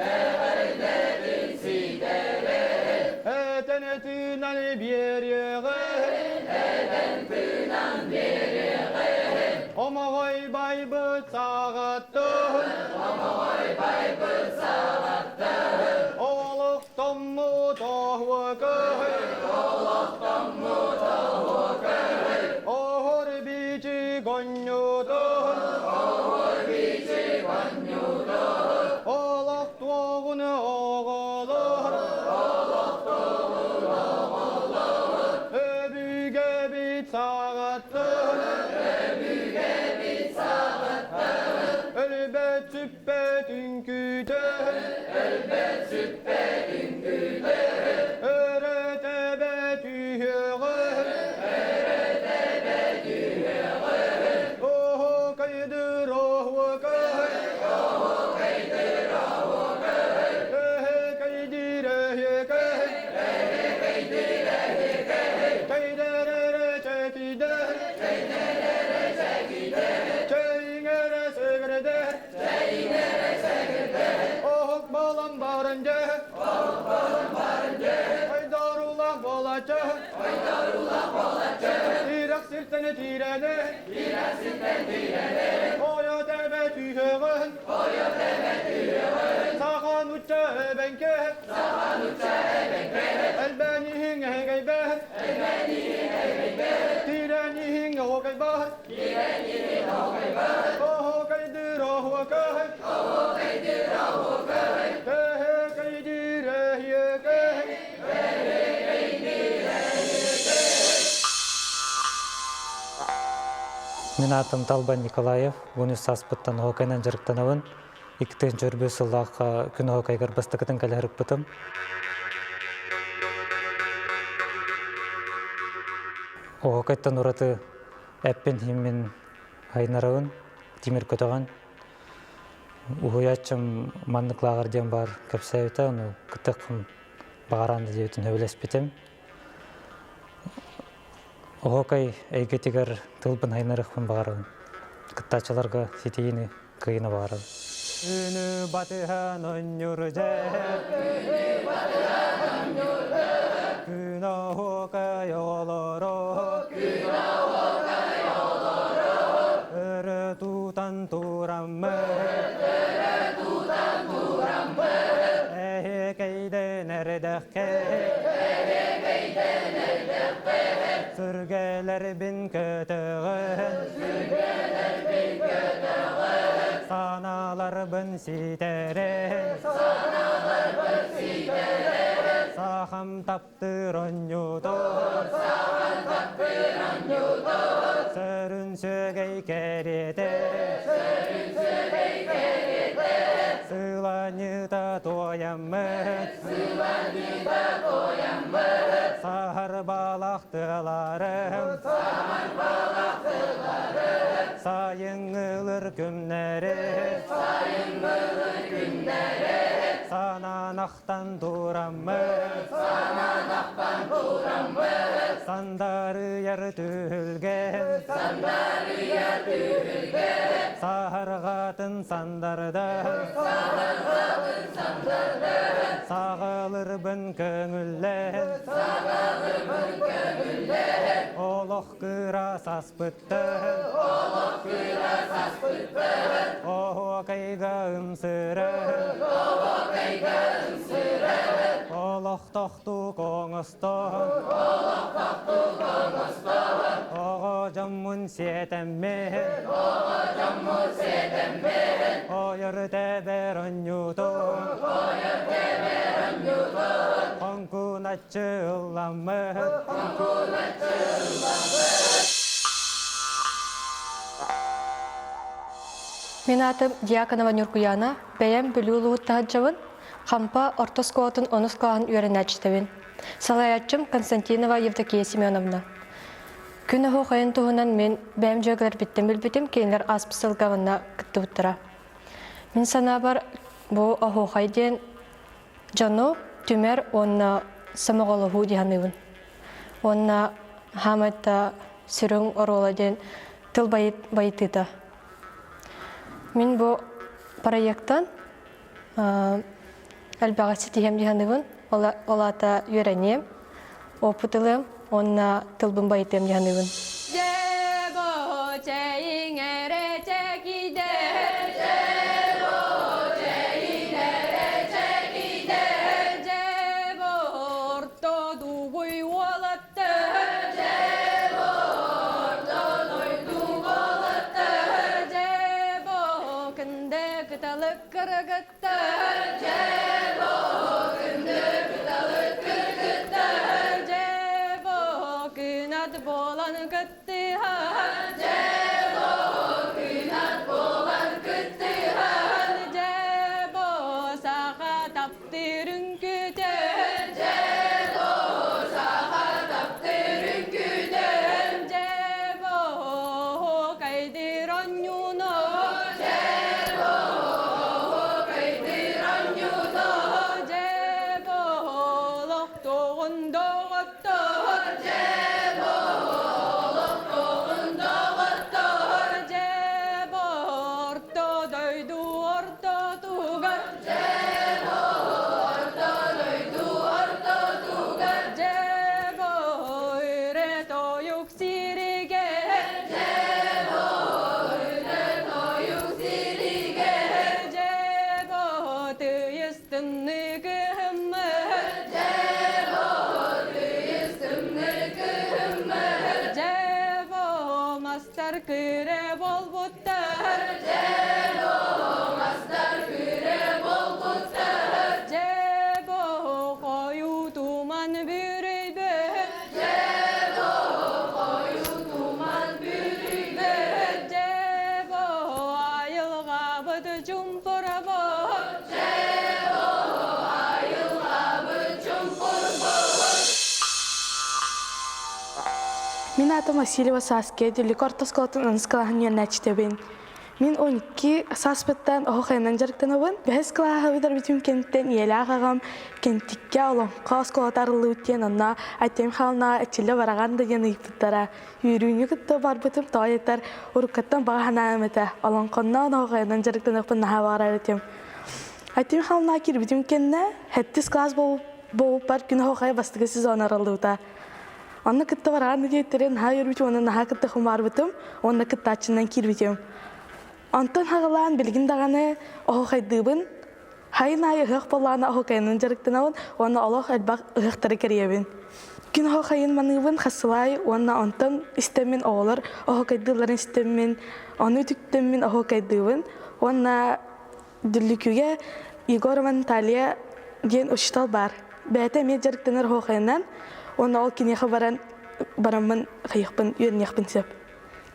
эҕэрдэтин ситэрэй, этэн тыынан биэриэҕэй, этэн тыынан биэриэҕэй, Омоҕой байбыт саҕаттын, Омоҕой байбыт саҕаттын, Олохтоммут оһуокай, Олохтоммут оһуокай, Оһор бичик онньутун, Оһор бичик онньутун, Олохтуоҕун оҕолор, Олохтуоҕун оҕолор, Өбүгэбит саҕаттын, Өбүгэбит саҕаттын, Өлбөт сүппэт үҥкүүтэ, Өлбөт сүппэт үҥкүүтэ, Өрө тэбэ түһүөҕэ, Өрө тэбэ түһүөҕэ, Оһуокайдыр оһуокай, Оһуокайдыр оһуокай, Эһэкэйдир эһиэкэй, Эһэкэйдир эһиэкэй, Чэйдэрэрэ чэкидэ, Чэйдэрэрэ чэкидэ, Чэйиҥэрэ сэгэрдэ, Чэйиҥэрэ сэгэрдэ, Оһук балам баран дьэ, Оһук балам баран дьэ, Ойдоруулах буолаччы, Ойдоруулах буолаччы, Тирэх сиртэн тирэни, Тирэх сиртэн тирэни, Ойо тэбэ түһүөҕүн, Ойо тэбэ түһүөҕүн, Саха нучча эбэҥкэ, Саха нучча эбэҥкэ, Элбэниһиҥ эһэгэйбэ, Элбэниһиҥ эһэгэйбэ, Тирэниһиҥ оһуокайба, Тирэниһиҥ оһуокайба, Оһуокайдыыр оһуокай, Оһуокайдыыр оһуокай, Эһэкэйдиир эһиэкэй, Эһэкэйдиир эһиэкэй. Мин аатым Талбан Николаев. Уон үс сааспыттан оһуокайынан дьарыктанабын. Икки төрбү сыллаахха күн оһуокайгар бастакытын кэлэ сырыппытым. Оһуокайтан ураты эппин химмин айнарабын, тимир көтөҕөн. Уһуйааччым маннык лааҕыр диэн баар кэпсээбитэ, ону кытык баҕаран да диэбитин сөбүлэспитим. Оһуокай эйгэтигэр тылбын айнарыахпын баҕарабын. Кыттааччыларга ситиини кыайыны баҕарабын. Күнү батыһан онньур дьэ Күнү батыһан онньур Күн оһуокай олоро Күн оһуокай олоро Өрө тутан тураммыт Өрө тутан тураммыт Эһэкэйдэн эрдэххэ Эһэкэйдэн эрдэххэ Сүргэлэрбин көтөҕөн Сүргэлэрбин көтөҕөн Санааларбын ситэрэн Санааларбын ситэрэн Сахам таптыыр онньутун Сахам таптыыр онньутун Сөрүн сүөгэй кэриэтэ Сөрүн сүөгэй кэриэтэ Сыланьыта туойаммыт Сыланьыта туойаммыт Саһар балах тыаларым Саһар балах тыаларым Сайыҥҥылыр күннэри Сайыҥҥылыр күннэри Санаанахтан тураммыт Санаанахтан тураммыт Сандарыйар түһүлгэн Сандарыйар түһүлгэн Саһарҕатын сандарда Саһарҕатын сандарда Саҕалар Саҕалырбын көҥүллэһэн Саҕалырбын көҥүллэһэн Олох кыра саспыттан Олох кыра саспыттан Оһуокайга ымсыран Оһуокайга ымсыран Олох тохтуу оҥостон Олох тохтуу оҥостон Оҕо дьоммун сиэтэммин Оҕо дьоммун сиэтэммин Ойор тэбэр онньутун Ойор тэбэр онньутун Хоҥкуначчы ылламмыт Хоҥкуначчы ылламмыт Мин аатым Дьяконова Ньургуяна, бэйэм Бүлүү улууһуттан сылдьабын, Хампа орто оскуолатын онус кылааһын үөрэнээччитэбин. Салайааччым Константинова Евдокия Семеновна. Күн оһуохайын туһунан мин бэйэм дьүөгэлэрбиттэн билбитим, кинилэр ааспыт сылга манна кыттыбыттара. Мин санаабар, бу оһуохай диэн дьону түмэр уонна сомоҕолоһуу дии саныыбын. Уонна хаамайта сүрүн оруола диэн тыл байытыыта. Мин бу проектан элбэҕи ситиһиэм дии саныыбын. Ол аата үөрэниэм, опыт ылыам уонна тылбын байытыам дии саныыбын. Мин атым Васильева Сааския Дүллүкү орто оскуолатын онус кылааһын үөрэнээччитэбин. Мин 12 сааспыттан оһох айанан дьарыктанабын. Бэһис кылааһы бүтэрбитим кэнниттэн ийэлээх аҕам Кэнтиккэ олоҥхо оскуолата арыллыбыт диэн онно Айтем Михайловнаҕа эчиллэ бараҕан да диэн ыйыппыттара. Үөрүүнү кытта барбытым тоҕо диэтэр уруккаттан баҕа санаам этэ. Олоҥхонноон оһох айанан дьарыктаныахпын наһаа баҕарар этим. Айтем Михайловнаҕа киирбитим кэннэ сэттис кылаас буолбуппар күн оһуохайа бастакы сезон арыллыбыта. Онно кытта бараан диэттэрин наһаа үөрбүтүм уонна наһаа кытта хумаарбытым уонна кыттааччынан киирбитим. Онтон хаҕалаан билигин даҕаны оһуохайдыыбын. Хайын аайы ыһыах буоллаҕына оһуохайынан дьарыктанабын уонна олох элбэх ыһыахтары кэрийэбин. Күн оһуохайын маныыбын хасылаай уонна онтон истэммин оҕолор оһуохайдыылларын истэммин, ону үтүктэммин оһуохайдыыбын уонна Дүллүкүгэ Егорова Наталья диэн учуутал баар. Бэйэтэ эмиэ дьарыктанар оһуохайынан уонна ол киниэхэ баран бараммын хайыахпын үөрэниэхпин сөп.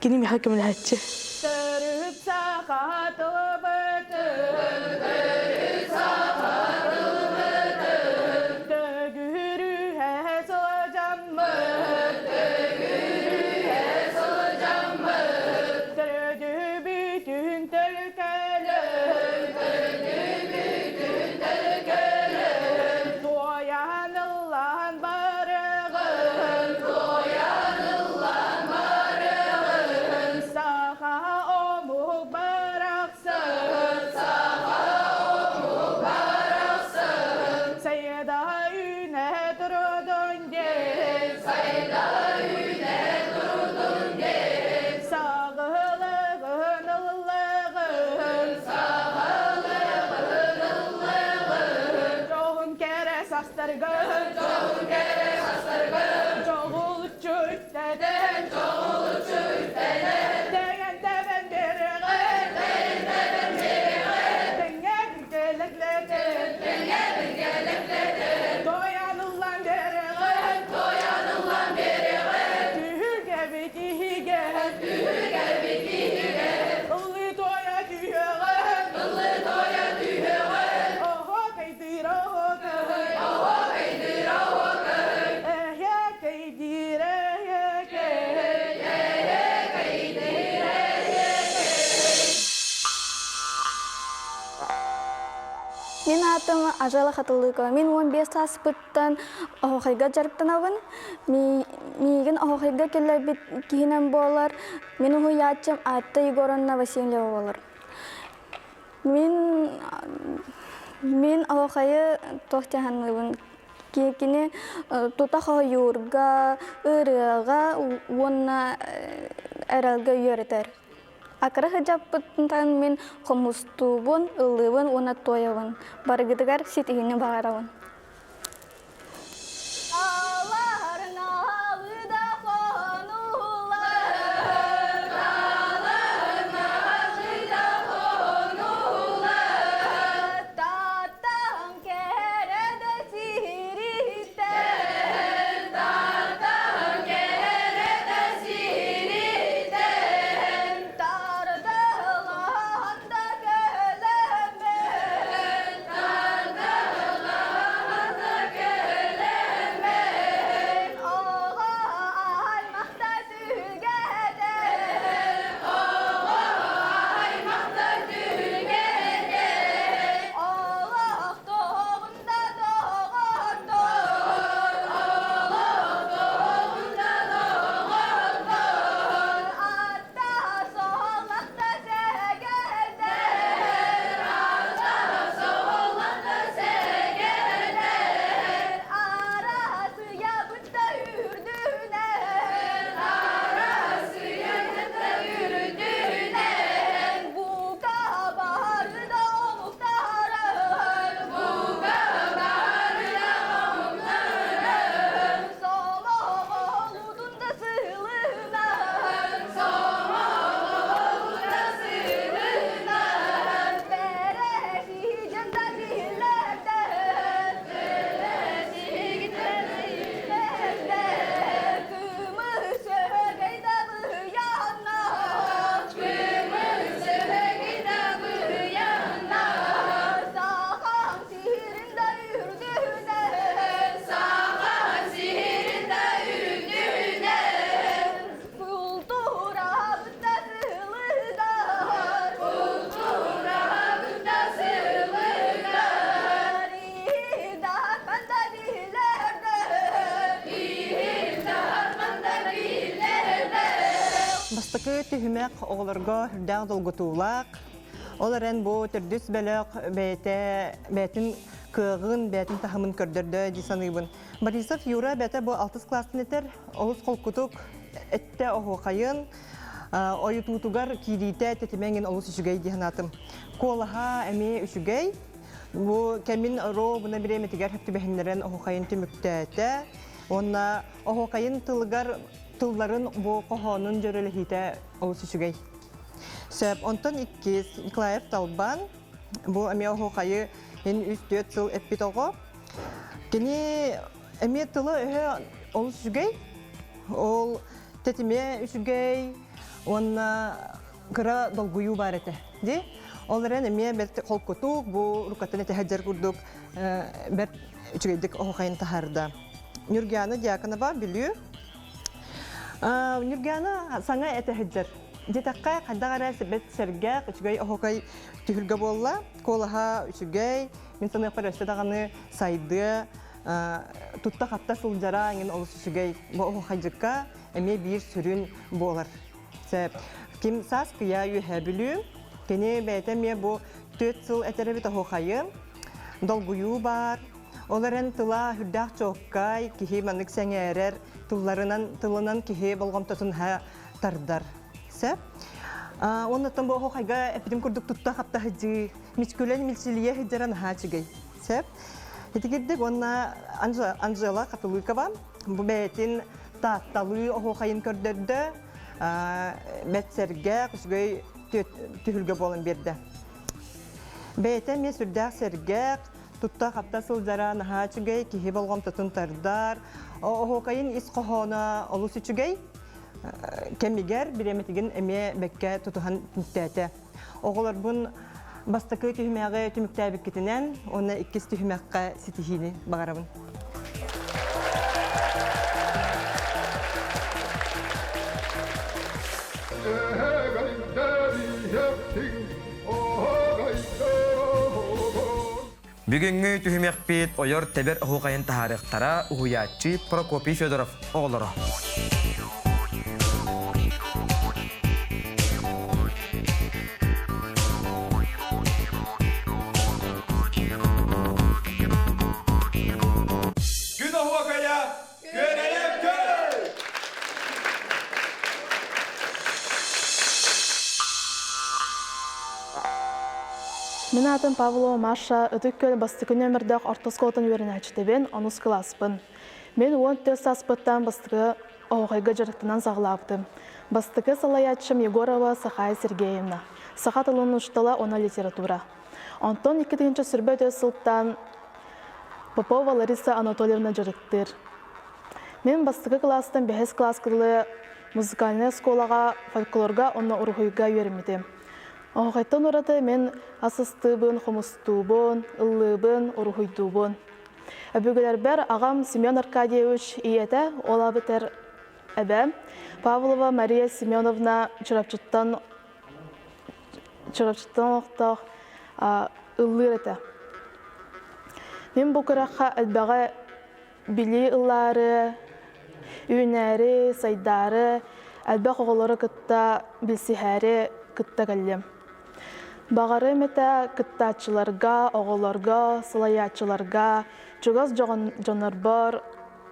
Кини миэхэ көмөлөһөөччү. Төрүт саха тылбытын, төрүт саха тылбытын, төгүрүһэ сылдьаммыт, төгүрүһэ сылдьаммыт, төрөдүбүтүн төлкөлөн, төрөдүбүтүн төлкөлөн, туойан ыллаан барыгын, туойан ыллаан барыгын, саха омук барахсан. састаргын, Дьоһун кэрэ састаргын, Дьоҕулуччу үктэнэн, Дьоҕулуччу үктэнэн, Тэҥэн тэбэн биэрэҕин, Тэҥэн тэбэн биэрэҕин, Тэҥҥэ билгэлэклэтэн, Тэҥҥэ билгэлэклэтэн, Тояныллан биэрэҕин, Тояныллан биэрэҕин, Түһүлгэбит иһигэр, Түһүлгэбит иһигэр, Ыллыы туойа түһүөҕүн, Ыллыы туойа түһүөҕүн, Оһуокайдыыр оһуокай, Оһуокайдыыр оһуокай, Эһиэкэйдиир эһиэкэй, Эһиэкэйдиир эһиэкэй. Мин аатым Ажала Хатылыкова. Мин 15 сааспыттан оһуохайга дьарыктанабын. Миигин оһуохайга киллэрбит киһинэн буолар. Мин уһуйааччым Аатта Егоровна Васильева буолар. Мин мин оһуохайы туох дьаһаныыбын кини тута хоһуйуурга, ырыаҕа уонна эрэлгэ үөрэтэр. Акара сыдьаппыттан мин хомустуубун, ыллыыбын уонна туойабын. Барыгытыгар ситиһиини баҕарабын. Бастакы түһүмэх оҕолорго үрдээх долгутуулаах. Ол эрэн бу төрдүс бөлөх бэйэтэ бэйэтин кыаҕын, бэйэтин таһымын көрдөрдө дии саныыбын. Борисов Юра бэйэтэ бу алтыс кылаастан этэр, олус холкутук эттэ оһуохайын, ойутуутугар киириитэ тэтимэ олус үчүгэй дии санаатым. Куолаһа эмиэ үчүгэй. Бу кэмин ровно бириэмэтигэр түбэһиннэрэн оһуохайын түмүктээтэ. Уонна оһуохайын тылыгар тылларын бу хоһоонун дьөрөлөһүүтэ олус үчүгэй. Сөп. Онтон иккис Николаев Талбан бу эмиэ оһуохайы ин үс-түөрт сыл эппит оҕо. Кини эмиэ тыла-өһө олус үчүгэй. Ол тэтимэ үчүгэй уонна кыра долгуйуу баар этэ. Ди ол эрэн эмиэ бэрт холкутук бу рукатын этэһэдьэр курдук бэрт үчүгэйдик оһохайын таһаарда. Нюргиана Дьяконова Бүлүү. Нюргиана саҥа этэһэдьэр. Диэтэххэ хайдах эрэ бэрт сэргэх, үчүгэй оһохай түһүлгэ буолла. Куолаһа үчүгэй, мин саныахпар өссө даҕаны сайдыа, тутта-хапта сылдьара эҥин олус үчүгэй. Бу оһохайдьыкка эмиэ биир сүрүн буолар. Ким саас кыйа үөһэ Бүлүү. Кини бэйэтэ эмиэ бу түөрт сыл этэрэбит оһуохайы. Долгуйуу баар. Ол эрэн тыла үрдээх чуоккай, киһи маннык сэҥээрэр, тылларынан, тылынан киһи болҕомтотун тардар. Сөп. Оннуттан бу оһуохайга эппитим курдук тутта хапта сылдьыы, мичкүлэн милсилийэ сылдьара наһаа үчүгэй. Сөп. Итигирдик уонна Анжела Хатылыкова бу бэйэтин таатталыы оһуохайын көрдөрдө, бэт сэргэ, үчүгэй түһүлгэ буолан биэрдэ. Бэйэтэ эмиэ сүрдээх сэргэх, тутта-хапта сылдьара наһаа үчүгэй, киһи болҕомтотун тардар. Оһуокайын ис хоһооно олус үчүгэй. Кэмигэр бириэмэтигин эмиэ бэккэ тутуһан түмүктээтэ. Оҕолорбун бастакы түһүмэҕи түмүктээбиккитинэн уонна иккис түһүмэххэ ситиһиини баҕарабын. Бүгүҥҥү түһүмэхпит ойор тэбэр оһуохайын таһаарыахтара уһуйааччы Прокопий Федоров оҕолоро. Күн оһуокайа күөрэйэ көр! Мин аатым Павлова Маша, Ытык Күөл бастакы нөмірдээх орто оскуолатын үөрэнээччитэбин, онус кылааспын. Мин 14 сааспыттан бастакы оһуохайга дьарыктанан саҕалаабытым. Бастакы салайааччым Егорова Сахая Сергеевна, саха тылын учуутала уонна литература. Онтон 2024 сылтан Попова Лариса Анатольевна дьарыктыыр. Мин бастакы кылаастан бэһис кылааска дылы музыкальнай оскуолаҕа фольклорга уонна уруһуйга үөрэммитим. Оһохойтон ураты мин ас астыыбын, хомустуубун, ыллыыбын, уруһуйдуубун. Өбүгэлэрбэр аҕам Семен Аркадьевич ийэтэ, ол эбэтэр эбээм Павлова Мария Семеновна Чурапчыттан Чурапчыттан олохтоох ыллыыр этэ. Мин бу күрэххэ элбэҕи билии ылаары, үүнээри, сайдаары, элбэх оҕолору кытта билсиһээри кытта кэллим. Баҕарыам этэ кыттааччыларга, оҕолорго, салайааччыларга, чугас дьоннорбор,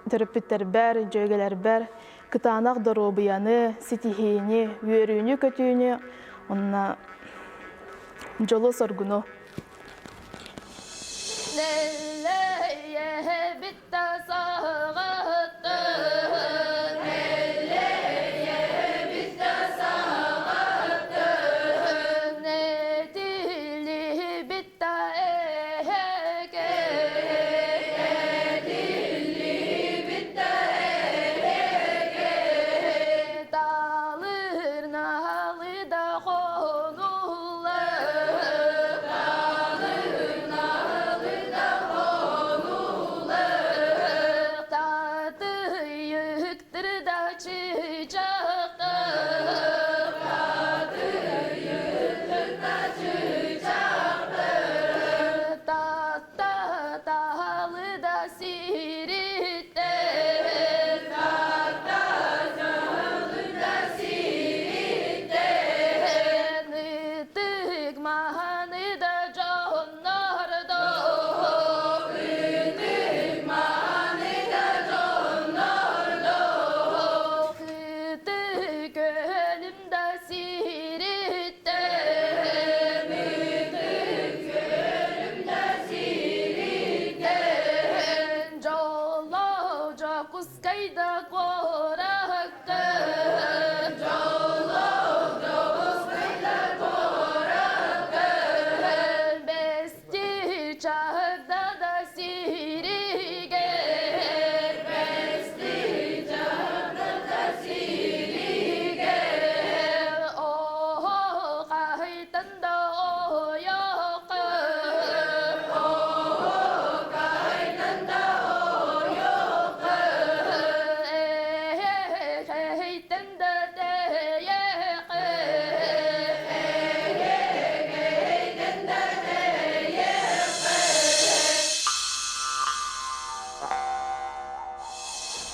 төрөппүттэрбэр, дьүөгэлэрбэр кытаанах доруобуйаны, ситиһиини, үөрүүнү-көтүүнү уонна дьолу-соргуну.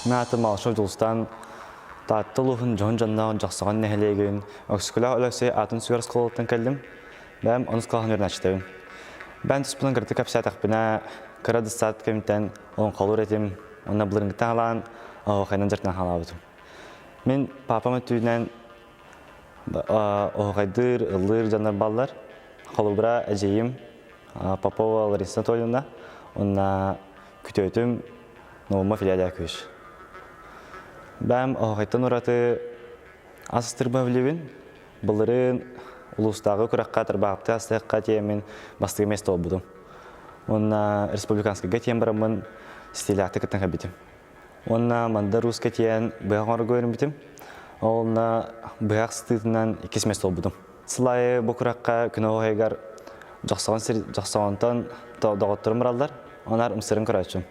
Мин аатым Малышев Дьулустаан Таатта улууһун дьоһун дьонноох Дьохсоҕон нэһилиэгин Өксөкүлээх Өлөксөй аатын сүгэр оскуолаттан кэллим. Бэйэм онус кылааһын үөрэнээччитэбин. Бэйэм туспунан кыратык кэпсээтэхпинэ, кыра дыссаат кэмиттэн олоҥхолуур этим уонна былырыҥҥыттан халаан оһуохайынан дьарыктанан халаабытым. Мин папам өттүнэн оһуохайдыыр, ыллыыр дьоннор баллар. Холобура, эдьиийим Попова Лариса Анатольевна. Онна күтөөтүм Наумов Илья Яковлевич. Бэм оһохайтан ураты ас астырба билибин. Былырыын улуустааҕы күрэххэ тарбаҕапты астыахха тиэмин бастакы место буолбутум. Уонна республиканскайга тиэн бараммын стилээхтик кыттан кэлбитим. Уонна Мандар Ууска тиэн быһах оҥорго үөрэммитим. Онно быһах сытыытынан иккис место буолбутум. Сыл аайы бу күрэххэ күн оһуохайыгар Дьохсоҕон сир Дьохсоҕонтон доҕотторум бараллар. Онар ымсырын көрөөччүм.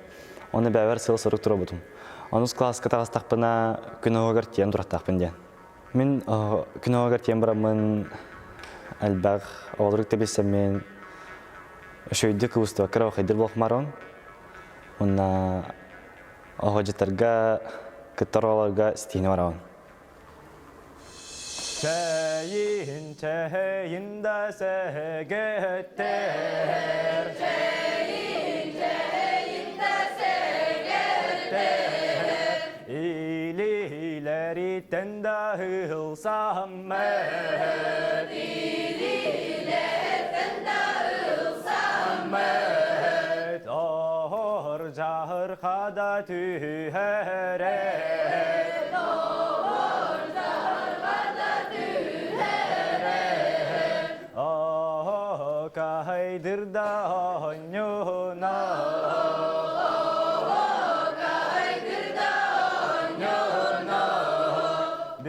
Оны бэйэбэр сыал-сорук туруорбутум. Онус кылааска таҕыстахпына күн оһугар тиийэн турахтаахпын диэн. Мин күн оһугар тиийэн бараммын элбэх оҕолору кытта билсэммин үчүгэйдик кыбыстыбакка эрэ оһуохайдыыр буолуохмаарон уонна оһуохайдьыттарга кыттар оҕолорго ситиһиини барабын. Чэйин, чэйин да сэгэттэр. Чэйин, чэйин да сэгэттэр. Илиилэриттэн да ылсам эт. Илиилэриттэн да ылсам эт. Оһор дьаһырха да түһэр эт. Оһор дьаһырха да түһэр эт. Оһо каһайдыр да оонньууна.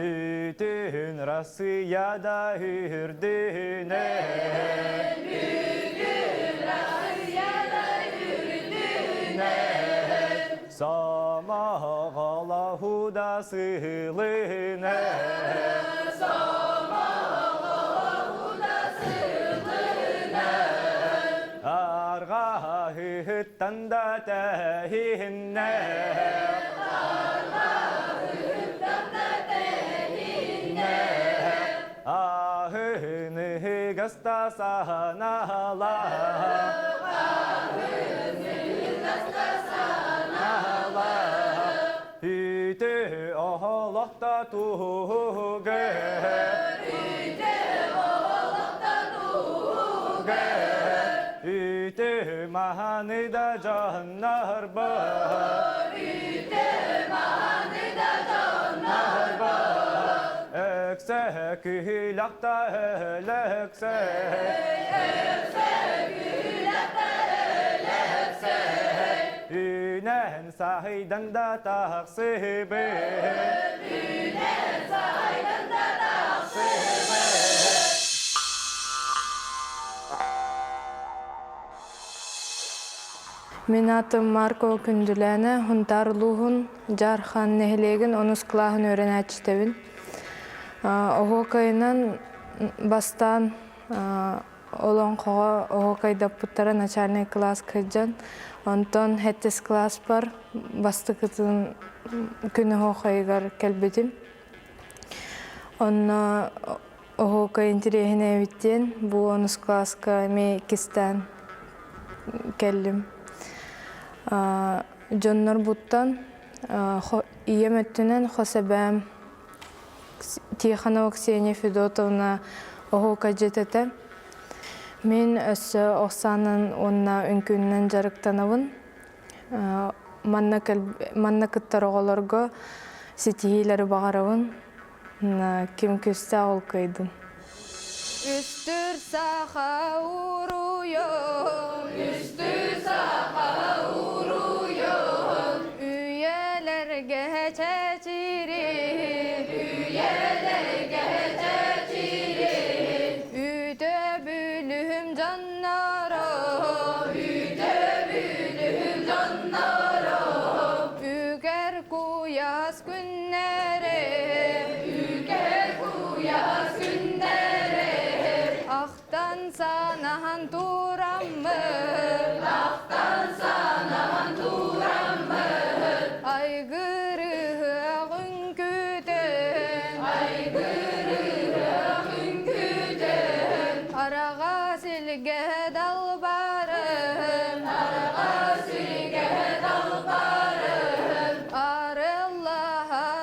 Бүтүн Россияда үрдүнэн. Бүтүн Россияда үрдүнэн. Самаҕалаһуда сыылынэн. Самаҕалаһуда сыылынэн. Арҕаһыттан да тэһииннэ. Арҕаһыттан да тэһииннэ. Аһыныгас да саһанаала. Аһыныгас да саһанаала. Үтө оһолохто туһугы. Үтө оһолохто туһугы. Үтө маһаны да дьоннорбо. Үтө маһаны да дьоннорбо. Өксө күһүлэхтэ өлөксө. Өксө күһүлэхтэ өлөксө. Үнэн саһыйдан да тахсыбы. Үнэн саһыйдан да тахсыбы. Мин атым Марко Күндүлээнэ Хунтаар улууһун Дьаархан нэһилиэгин онус кылааһын үөрэнээччитэбин. Оһуокайынан бастаан олоҥхоҕо оһуокайдаппыттара начальнай кылаас кырдьан, онтон сэттис кылааспар бастакытын күн оһуохайыгар кэлбитим. Онно оһуокай интириэһинэй эбит диэн бу онус кылааска эмиэ иккистээн кэллим. Дьоннорбуттан ийэм өттүнэн хос эбээм Тихонова Ксения Федотовна оһуокайдьыт этэ. Мин өссө ох саанан уонна үҥкүүннэн дьарыктанабын. Манна, манна кыттар оҕолорго ситиһиилэри баҕарабын. Ким күүстээх ол кыайдын. Үстүр саха уруйун, үстүр саха уруйун, Үйэлэргэ чэчирин, үйэлэргэ чэчирин, Үтө бүлүһүм дьонноро, үтө бүлүһүм дьонноро, Үгэр куйаас күннэри, үгэр куйаас күннэри, Ахтан санаһан тураммыт, Ахтан санаһан тураммыт, Айгырыһыах үҥкүүтүн, Айгырыһыах үҥкүүтүн, Араҕас илгэ далбарын, Араҕас илгэ далбарын, Арыллаһар.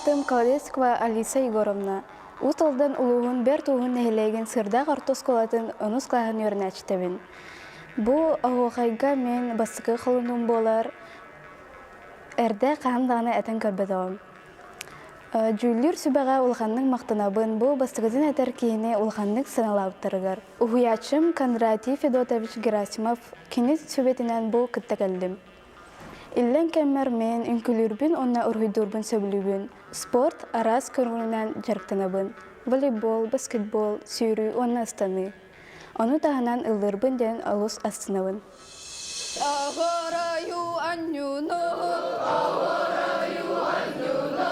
аатым Колодецкова Алиса Егоровна. Уус Алдан улууһун Бэрт Ууһун нэһилиэгин Сыырдаах орто оскуолатын онус кылааһын үөрэнээччитэбин. Бу оһуохайга мин бастакы холонуум буолар. Эрдэ хаһан даҕаны этэн көрбөтөҕүм. Дьүүллүүр сүбэҕэ улаханнык махтанабын, бу бастакытын этэр киһини улаханнык сыаналаабыттарыгар. Уһуйааччым Кондратий Федотович Герасимов кини сүбэтинэн бу кытта кэллим. Иллэҥ кэммэр мин үҥкүүлүүрбүн уонна уруһуйдуурбун сөбүлүүбүн. Спорт араас көрүҥүнэн дьарыктанабын. Волейбол, баскетбол, сүүрүү уонна ыстаныы. Ону таһынан ыллыырбын диэн олус астынабын. Оҕоройу анньуну, оҕоройу анньуну,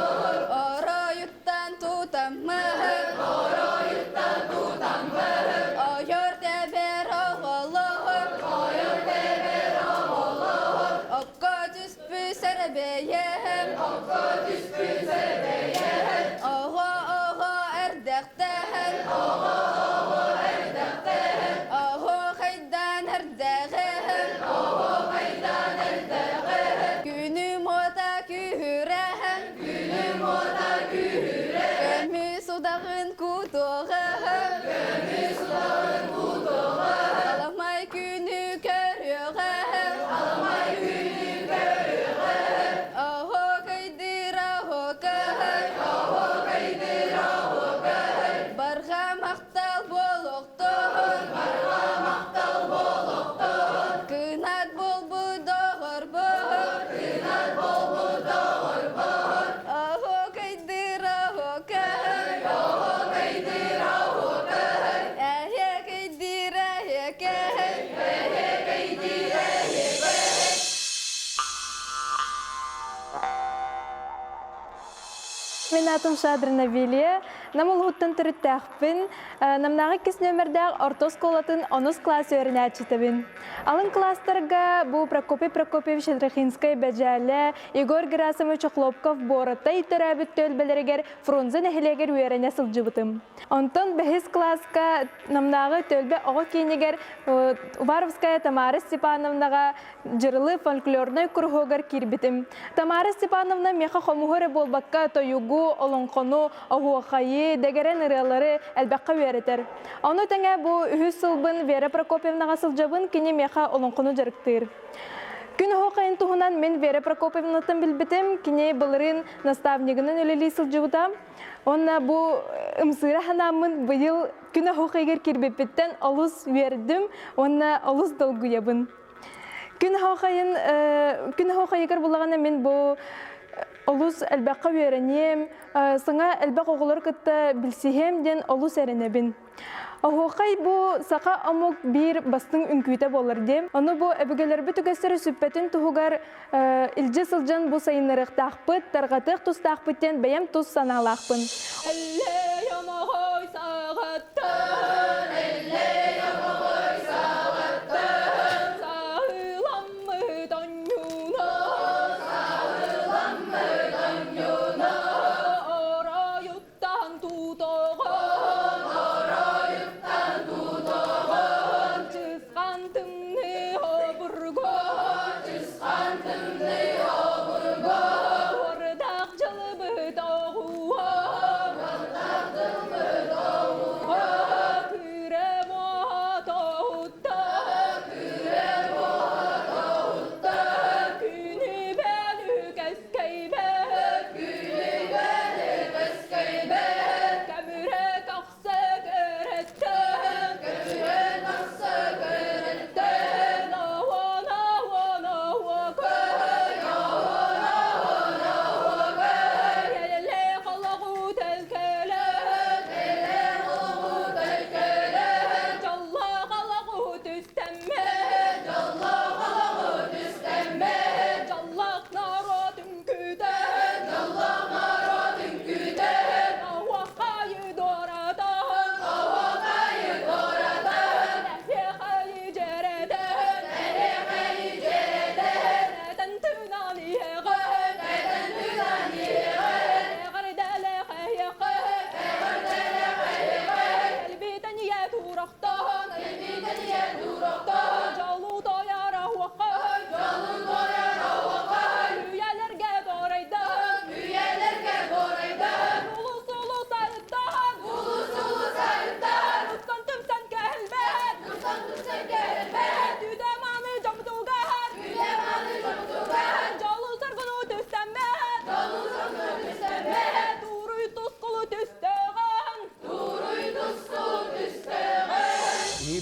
оройуттан тутаммыт, оройуттан тутаммыт, ойор тэбэр оҕолоһор, ойор тэбэр оҕолоһор, окко түспүт сэрэбэйэһэм, окко түспүт сэрэбэйэһэм, оҕо-оҕо эрдэхтэһэн, оҕо-оҕо эрдэхтэһэн, оҕо хайдан эрдэҕэһэн, оҕо хайдан эрдэҕэһэн, күнүм уота күүһүрэһэн, күнүм уота күүһүрэһэн, көмүс удаҕын кутуоҕаһын, көмүс удаҕын кутуоҕаһын, аламай күнү көрүөҕэһэн, аламай күнү көрүөҕэһэн, оһуокайдыыр оһуокаһын, оһуокайдыыр оһуокаһын, барҕа махтал буолуохтун, барҕа махтал буолуохтун, кынат буолбут доҕорбут, кынат буолбут доҕорбут, оһуокайдыыр оһуокаһын, оһуокайдыыр оһуокаһын, эһиэкэйдиир эһиэкэһин, эһиэкэйдиир эһиэкэһин. Мин аатым Шадрина Вилия. Нам улууһуттан төрүттээхпин. Намнааҕы иккис нүөмэрдээх орто оскуолатын онус класс үөрэнээччитэбин. Алын класстарга бу Прокопий Прокопьевич Шадрахинскай Бэдьээлэ, Егор Герасимович Охлопков Буоратай төрөөбүт түөлбэлэригэр Фрунзе нэһилиэгэр үөрэнэ сылдьыбытым. Онтон бэһис кылааска Намнааҕы түөлбэ оҕо киинигэр Уваровская Тамара Степановнаҕа Дьырылы фольклорнай куруһуогар киирбитим. Тамара Степановна миэхэ хомуһу эрэ буолбакка тойугу, олоҥхону, оһуохайы, дэгэрэн ырыалары элбэххэ үөрэтэр. Ону тэҥэ бу үһүс сылбын Вера Прокопьевнаҕа сылдьабын, кини миэхэ олоҥхону дьарыктыыр. Күн оһуохайын туһунан мин Вера Прокопьевнаттан билбитим, кини былырыын наставнигынан үлэлии сылдьыбыта. Уонна бу ымсыыра санааммын быйыл күн оһуохайыгар киирбиппиттэн олус үөрдүм уонна олус долгуйабын. Күн оһуохайын күн оһуохайыгар буллаҕына мин бу олус элбэххэ үөрэниэм, саҥа элбэх оҕолору кытта билсиһиэм диэн олус эрэнэбин. Оһуохай бу саха омук биир бастыҥ үҥкүүтэ буолар диэм. Ону бу өбүгэлэрбит үгэстэрэ сүппэтин туһугар илдьэ сылдьан бу сайыннарыахтаахпыт, тарҕатыах тустаахпыт диэн бэйэм тус санаалаахпын. Эллэй омоҕой саҕаттан, эллэй омоҕой саҕаттан, саһыламмыт онньуна, саһыламмыт онньуна, оройуттан тутоҕон, оройуттан тутоҕон, чысхан тымныы обургу, чысхан тымныы обургу, уордах дьылыбыт оҕуһа.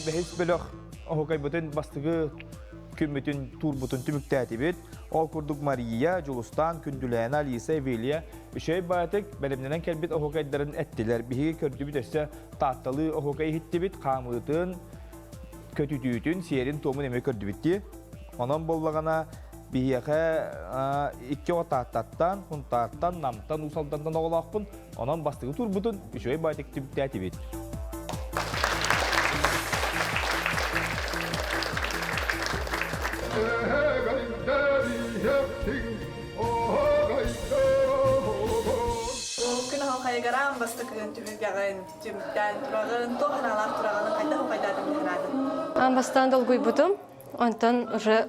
бэһис бөлөх оһукайбытын бастыгы күммүтүн туурбутун түмүктээтибит. Ол курдук Мария, Дьулустаан, Күндүлээнэ, Алиса, Эвелия үчүгэй баатык бэлэмнэнэн кэлбит оһукайдарын эттилэр. Биһиги көрдүбүт өссө таатталыы оһукай иһиттибит, хаамыытын, көтүтүүтүн, сиэрин-туомун эмиэ көрдүбүт дии. Онон буоллаҕына биһиэхэ икки оҕо Тааттаттан, Хунтаартан, Намтан, Уус Алдантан оҕолоохпун. Онон бастакы турбутун үчүгэй баатык түмүктээтибит. Күн оһохайыгар бастакыгын түһүлгэҕин түмүктээн тураҕын, туох санаалаах тураҕын, хайдах ухайдаатым санаатын? Аан бастаан долгуйбутум, онтон уже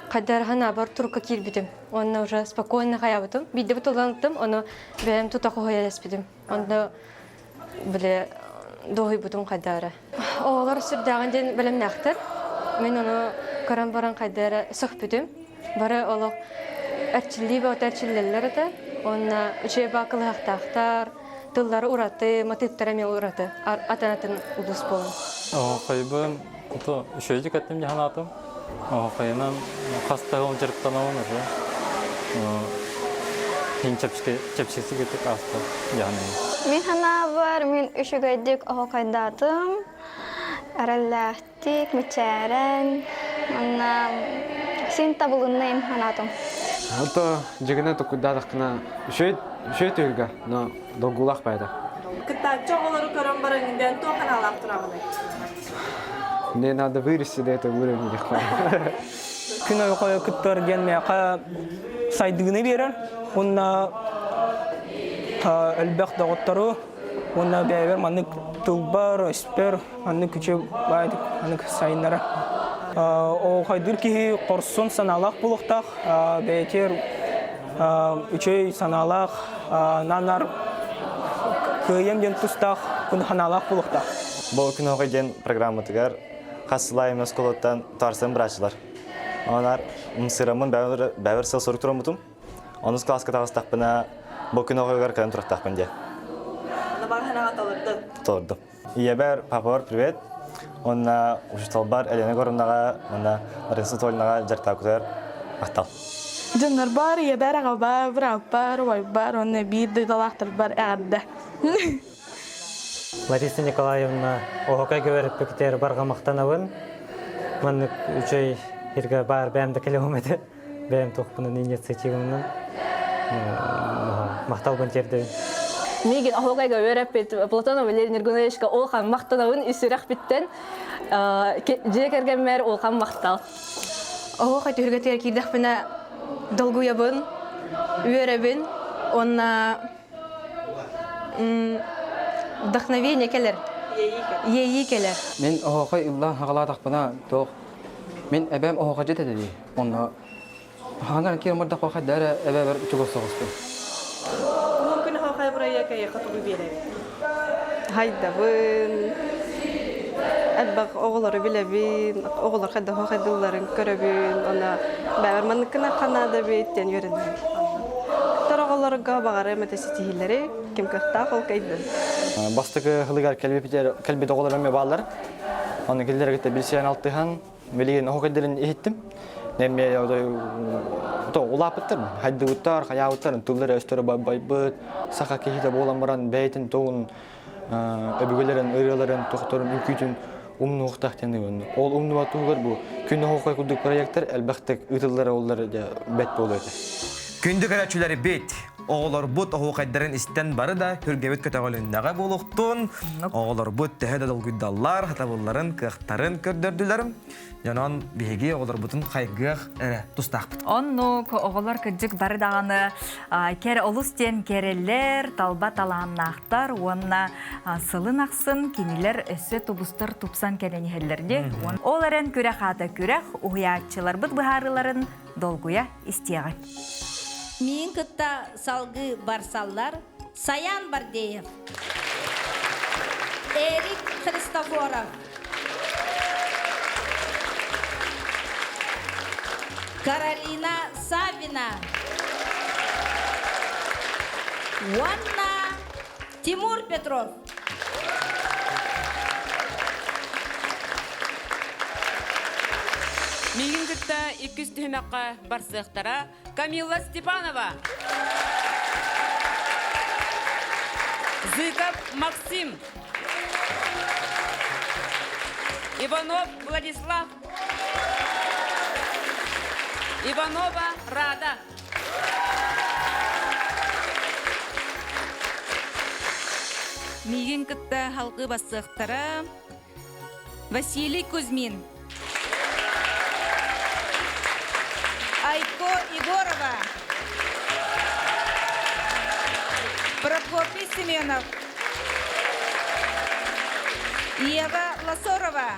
хайдарыһан абар турукка киирбитим. Онно уже спокойно хаябытым. Биирдэ бутуллантым, ону бэйэм тута хоһуйан эспитим. Онно бile дуоһуйбутум хайдара. Оҕолор сүрдээҕин диэн бэлэмнээхтэр. Мин ону көрөн баран хайдара сөхпүтүм. Бары олох эрчиллии бөҕөтө эрчиллэллэр этэ. Уонна үчүгэй баакылыһахтаахтар, тыллары ураты, матыыптара эмиэ ураты, атын-атын улуус буолан. Хайбын ото үчүгэйдик эттим дии санаатым. Хайынан хас да сыл дьарыктанабын уже. Хин чэпчэки ааста дьаһанайым. Мин санаабар мин үчүгэйдик оһуокайдаатым, эрэллээхтик, мичээрэн, уонна син табылынна санаатым. Ото дьигинэ токуйдаатаххына үчүгэй үчүгэй түһүлгэ, но долгуулаах баайда. Кыттааччы оҕолору көрөн баран бэйэн туох санаалаах тураҕыный? Мне надо вырасти до этого уровня легко. Күн ойхойо кыттар диэн миэхэ сайдыыны биэрэр уонна элбэх доҕоттору уонна бэйэбэр маннык тылбар, өспөр маннык күчү баайдык маннык сайыннара. Оҕохойдуур киһи хорсун санаалаах буолуохтаах, бэйэтигэр үчүгэй санаалаах, нанар кыайыам диэн тустаах күн санаалаах буолуохтаах. Бу күн оҕо диэн программатыгар хас сыл аайы оскуолаттан таарсан бырааччылар. Онар ымсыраммын бэбэр сыл сурук тураммытым. Онус класска таҕыстахпына бу күн оҕоҕор кэлэн турахтаахпын диye. Баҕа толордун. Толордум. Ийэбэр, папабар привет. Уонна учууталбар Елена Егоровнаҕа уонна Лариса Анатольевнаҕа дьарыктаабытыгар махтал. Дьоннорбор, ийэбэр, аҕабар, бырааппар, убайбар уонна биир дойдулаахтарбар эҕэрдэ. Лариса Николаевна оһокой көбөрөппүктэр барҕа махтанабын. Маннык үчүгэй иргэ баар бэйэм да кэлиэҕим этэ. Бэйэм туохпунан инициативамнан махталбын тиэрдэбин. Миигин оһуокайга үөрэппит Платонов Валерий Нергуновичка улахан махтанабын ис сүрэхпиттэн. Дьиэ кэргэммэр улахан махтал. Оһуохай түһүлгэтигэр киирдэхпинэ долгуйабын, үөрэбин уонна вдохновение кэлэр, иэйии кэлэр. Мин оһуохай ыллаан хаҕалаатахпына туох мин эбээм оһуохайдьыт этэ дии. Онно хаһан киэр мордоххо хайда эрэ эбээбэр чугас соҕуспун. Уһун күн оһуохай бырайыак эйиэхэ тугу биэрэбит? Хайдабын, элбэх оҕолору билэбин, оҕолор хайдах оһуохайдыылларын көрөбүн, уонна бэйэбэр манныккына наада эбит диэн үөрэнэбин. Кыттар оҕолорго баҕарыам этэ ситиһиилэри, ким кыахтаах ол кыайдын. Бастакы сылыгар кэлбит оҕолор эмиэ бааллар. Оны кинилэргэ кытта билсиһэн алтыһан, билигин оһох иһиттим. Эмиэ улааппыттар, хайдыбыттар, хайаабыттар, тыллара өстөрө байбыт, саха киһитэ буолан баран бэйэтин тугун өбүгэлэрин ырыаларын, тохторун, үҥкүүтүн умнуохтаах диэн Ол умнубат туһугар бу күн оһуохай курдук проектар элбэхтик ыытыллара оллар бэт буолуо этэ. Күндү көрөөччүлэрбит, оҕолорбут оһуохайдарын истэн бары да хүргэбит көтөҕүлүннэҕэ буолуохтун. Оҕолорбут төһө да долгуйдаллар, сатабылларын, кыахтарын көрдөрдүлэр. Дьонон биһиги оҕолорбутун хайгыах эрэ тустаахпыт. Оннук оҕолор кырдьык бары даҕаны кэр олус диэн кэрэлэр, талба талааннаахтар уонна сылын ахсын кинилэр өссө тубустар тупсан кэлэн иһэллэр дии. Ол эрэн күрэх аата күрэх, уһуйааччыларбыт быһаарыыларын долгуйа истиэҕиҥ. Миин кытта салгыы барсаллар Саян Бардеев, Эрик Христофоров, Каролина Саввина уонна Тимур Петров. Миигин кытта иккис түһүмэххэ барсыахтара Камилла Степанова, Зыков Максим, Иванов Владислав, Иванова Рада. Миигин кытта халгыы бассыахтара Василий Кузьмин. Айко Егорова. Прокопий Семенов. Ева Ласорова.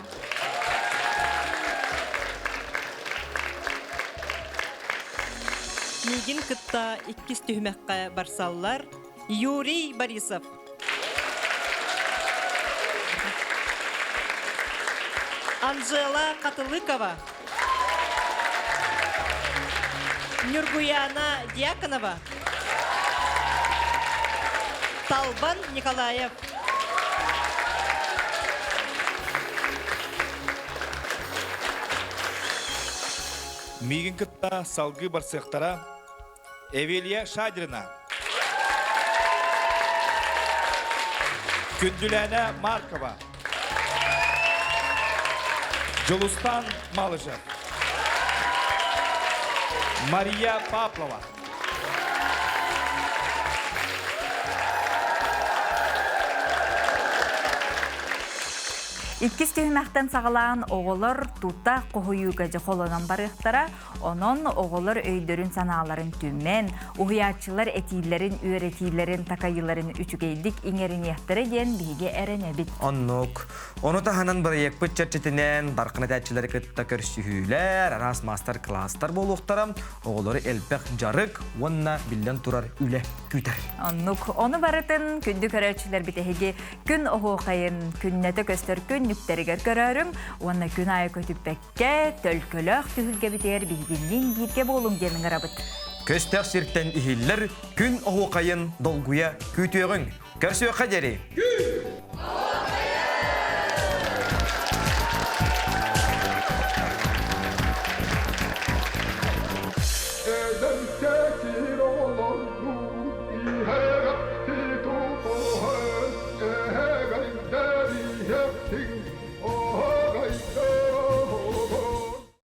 Миигин кытта иккис түһүмэххэ барсаллар Юрий Борисов. Анжела Хатылыкова. Нюргуяна Дьяконова. Талбан Николаев. Миигин кытта салгыы барсыахтара Эвелия Шадрина. Күндүлээнэ Маркова. Дьулустан Малышев. Мария Павлова. Иккис түһүмэхтэн саҕалаан оҕолор тута хоһуйууга дьэ холонон барыахтара. Онон оҕолор өйдөрүн-санааларын түмэн, уһуйааччылар этиилэрин, үөрэтиилэрин, такайыыларын үчүгэйдик иҥэриниэхтэрэ диэн биһиги эрэнэбит. Оннук. Ону таһынан бырайыакпыт чэрчитинэн Дархан этээччилэри кытта көрсүһүүлэр, араас маастар-кылаастар буолуохтара, оҕолору элбэх дьарык уонна биллэн турар үлэ күүтэр. Оннук. Ону барытын күндү көрөөччүлэрбит эһиги күн оһуохайын күннэтэ көстөр күннүктэригэр көрөөрүҥ уонна күн аайы көтүппэккэ төлкөлөөх түһүлгэбитигэр биһигинниин бииргэ буолуҥ диэн ыҥырабыт. Көстөөх сиртэн иһиллэр күн оһуохайын долгуйа күүтүөҕүҥ. Көрсүөххэ диэри!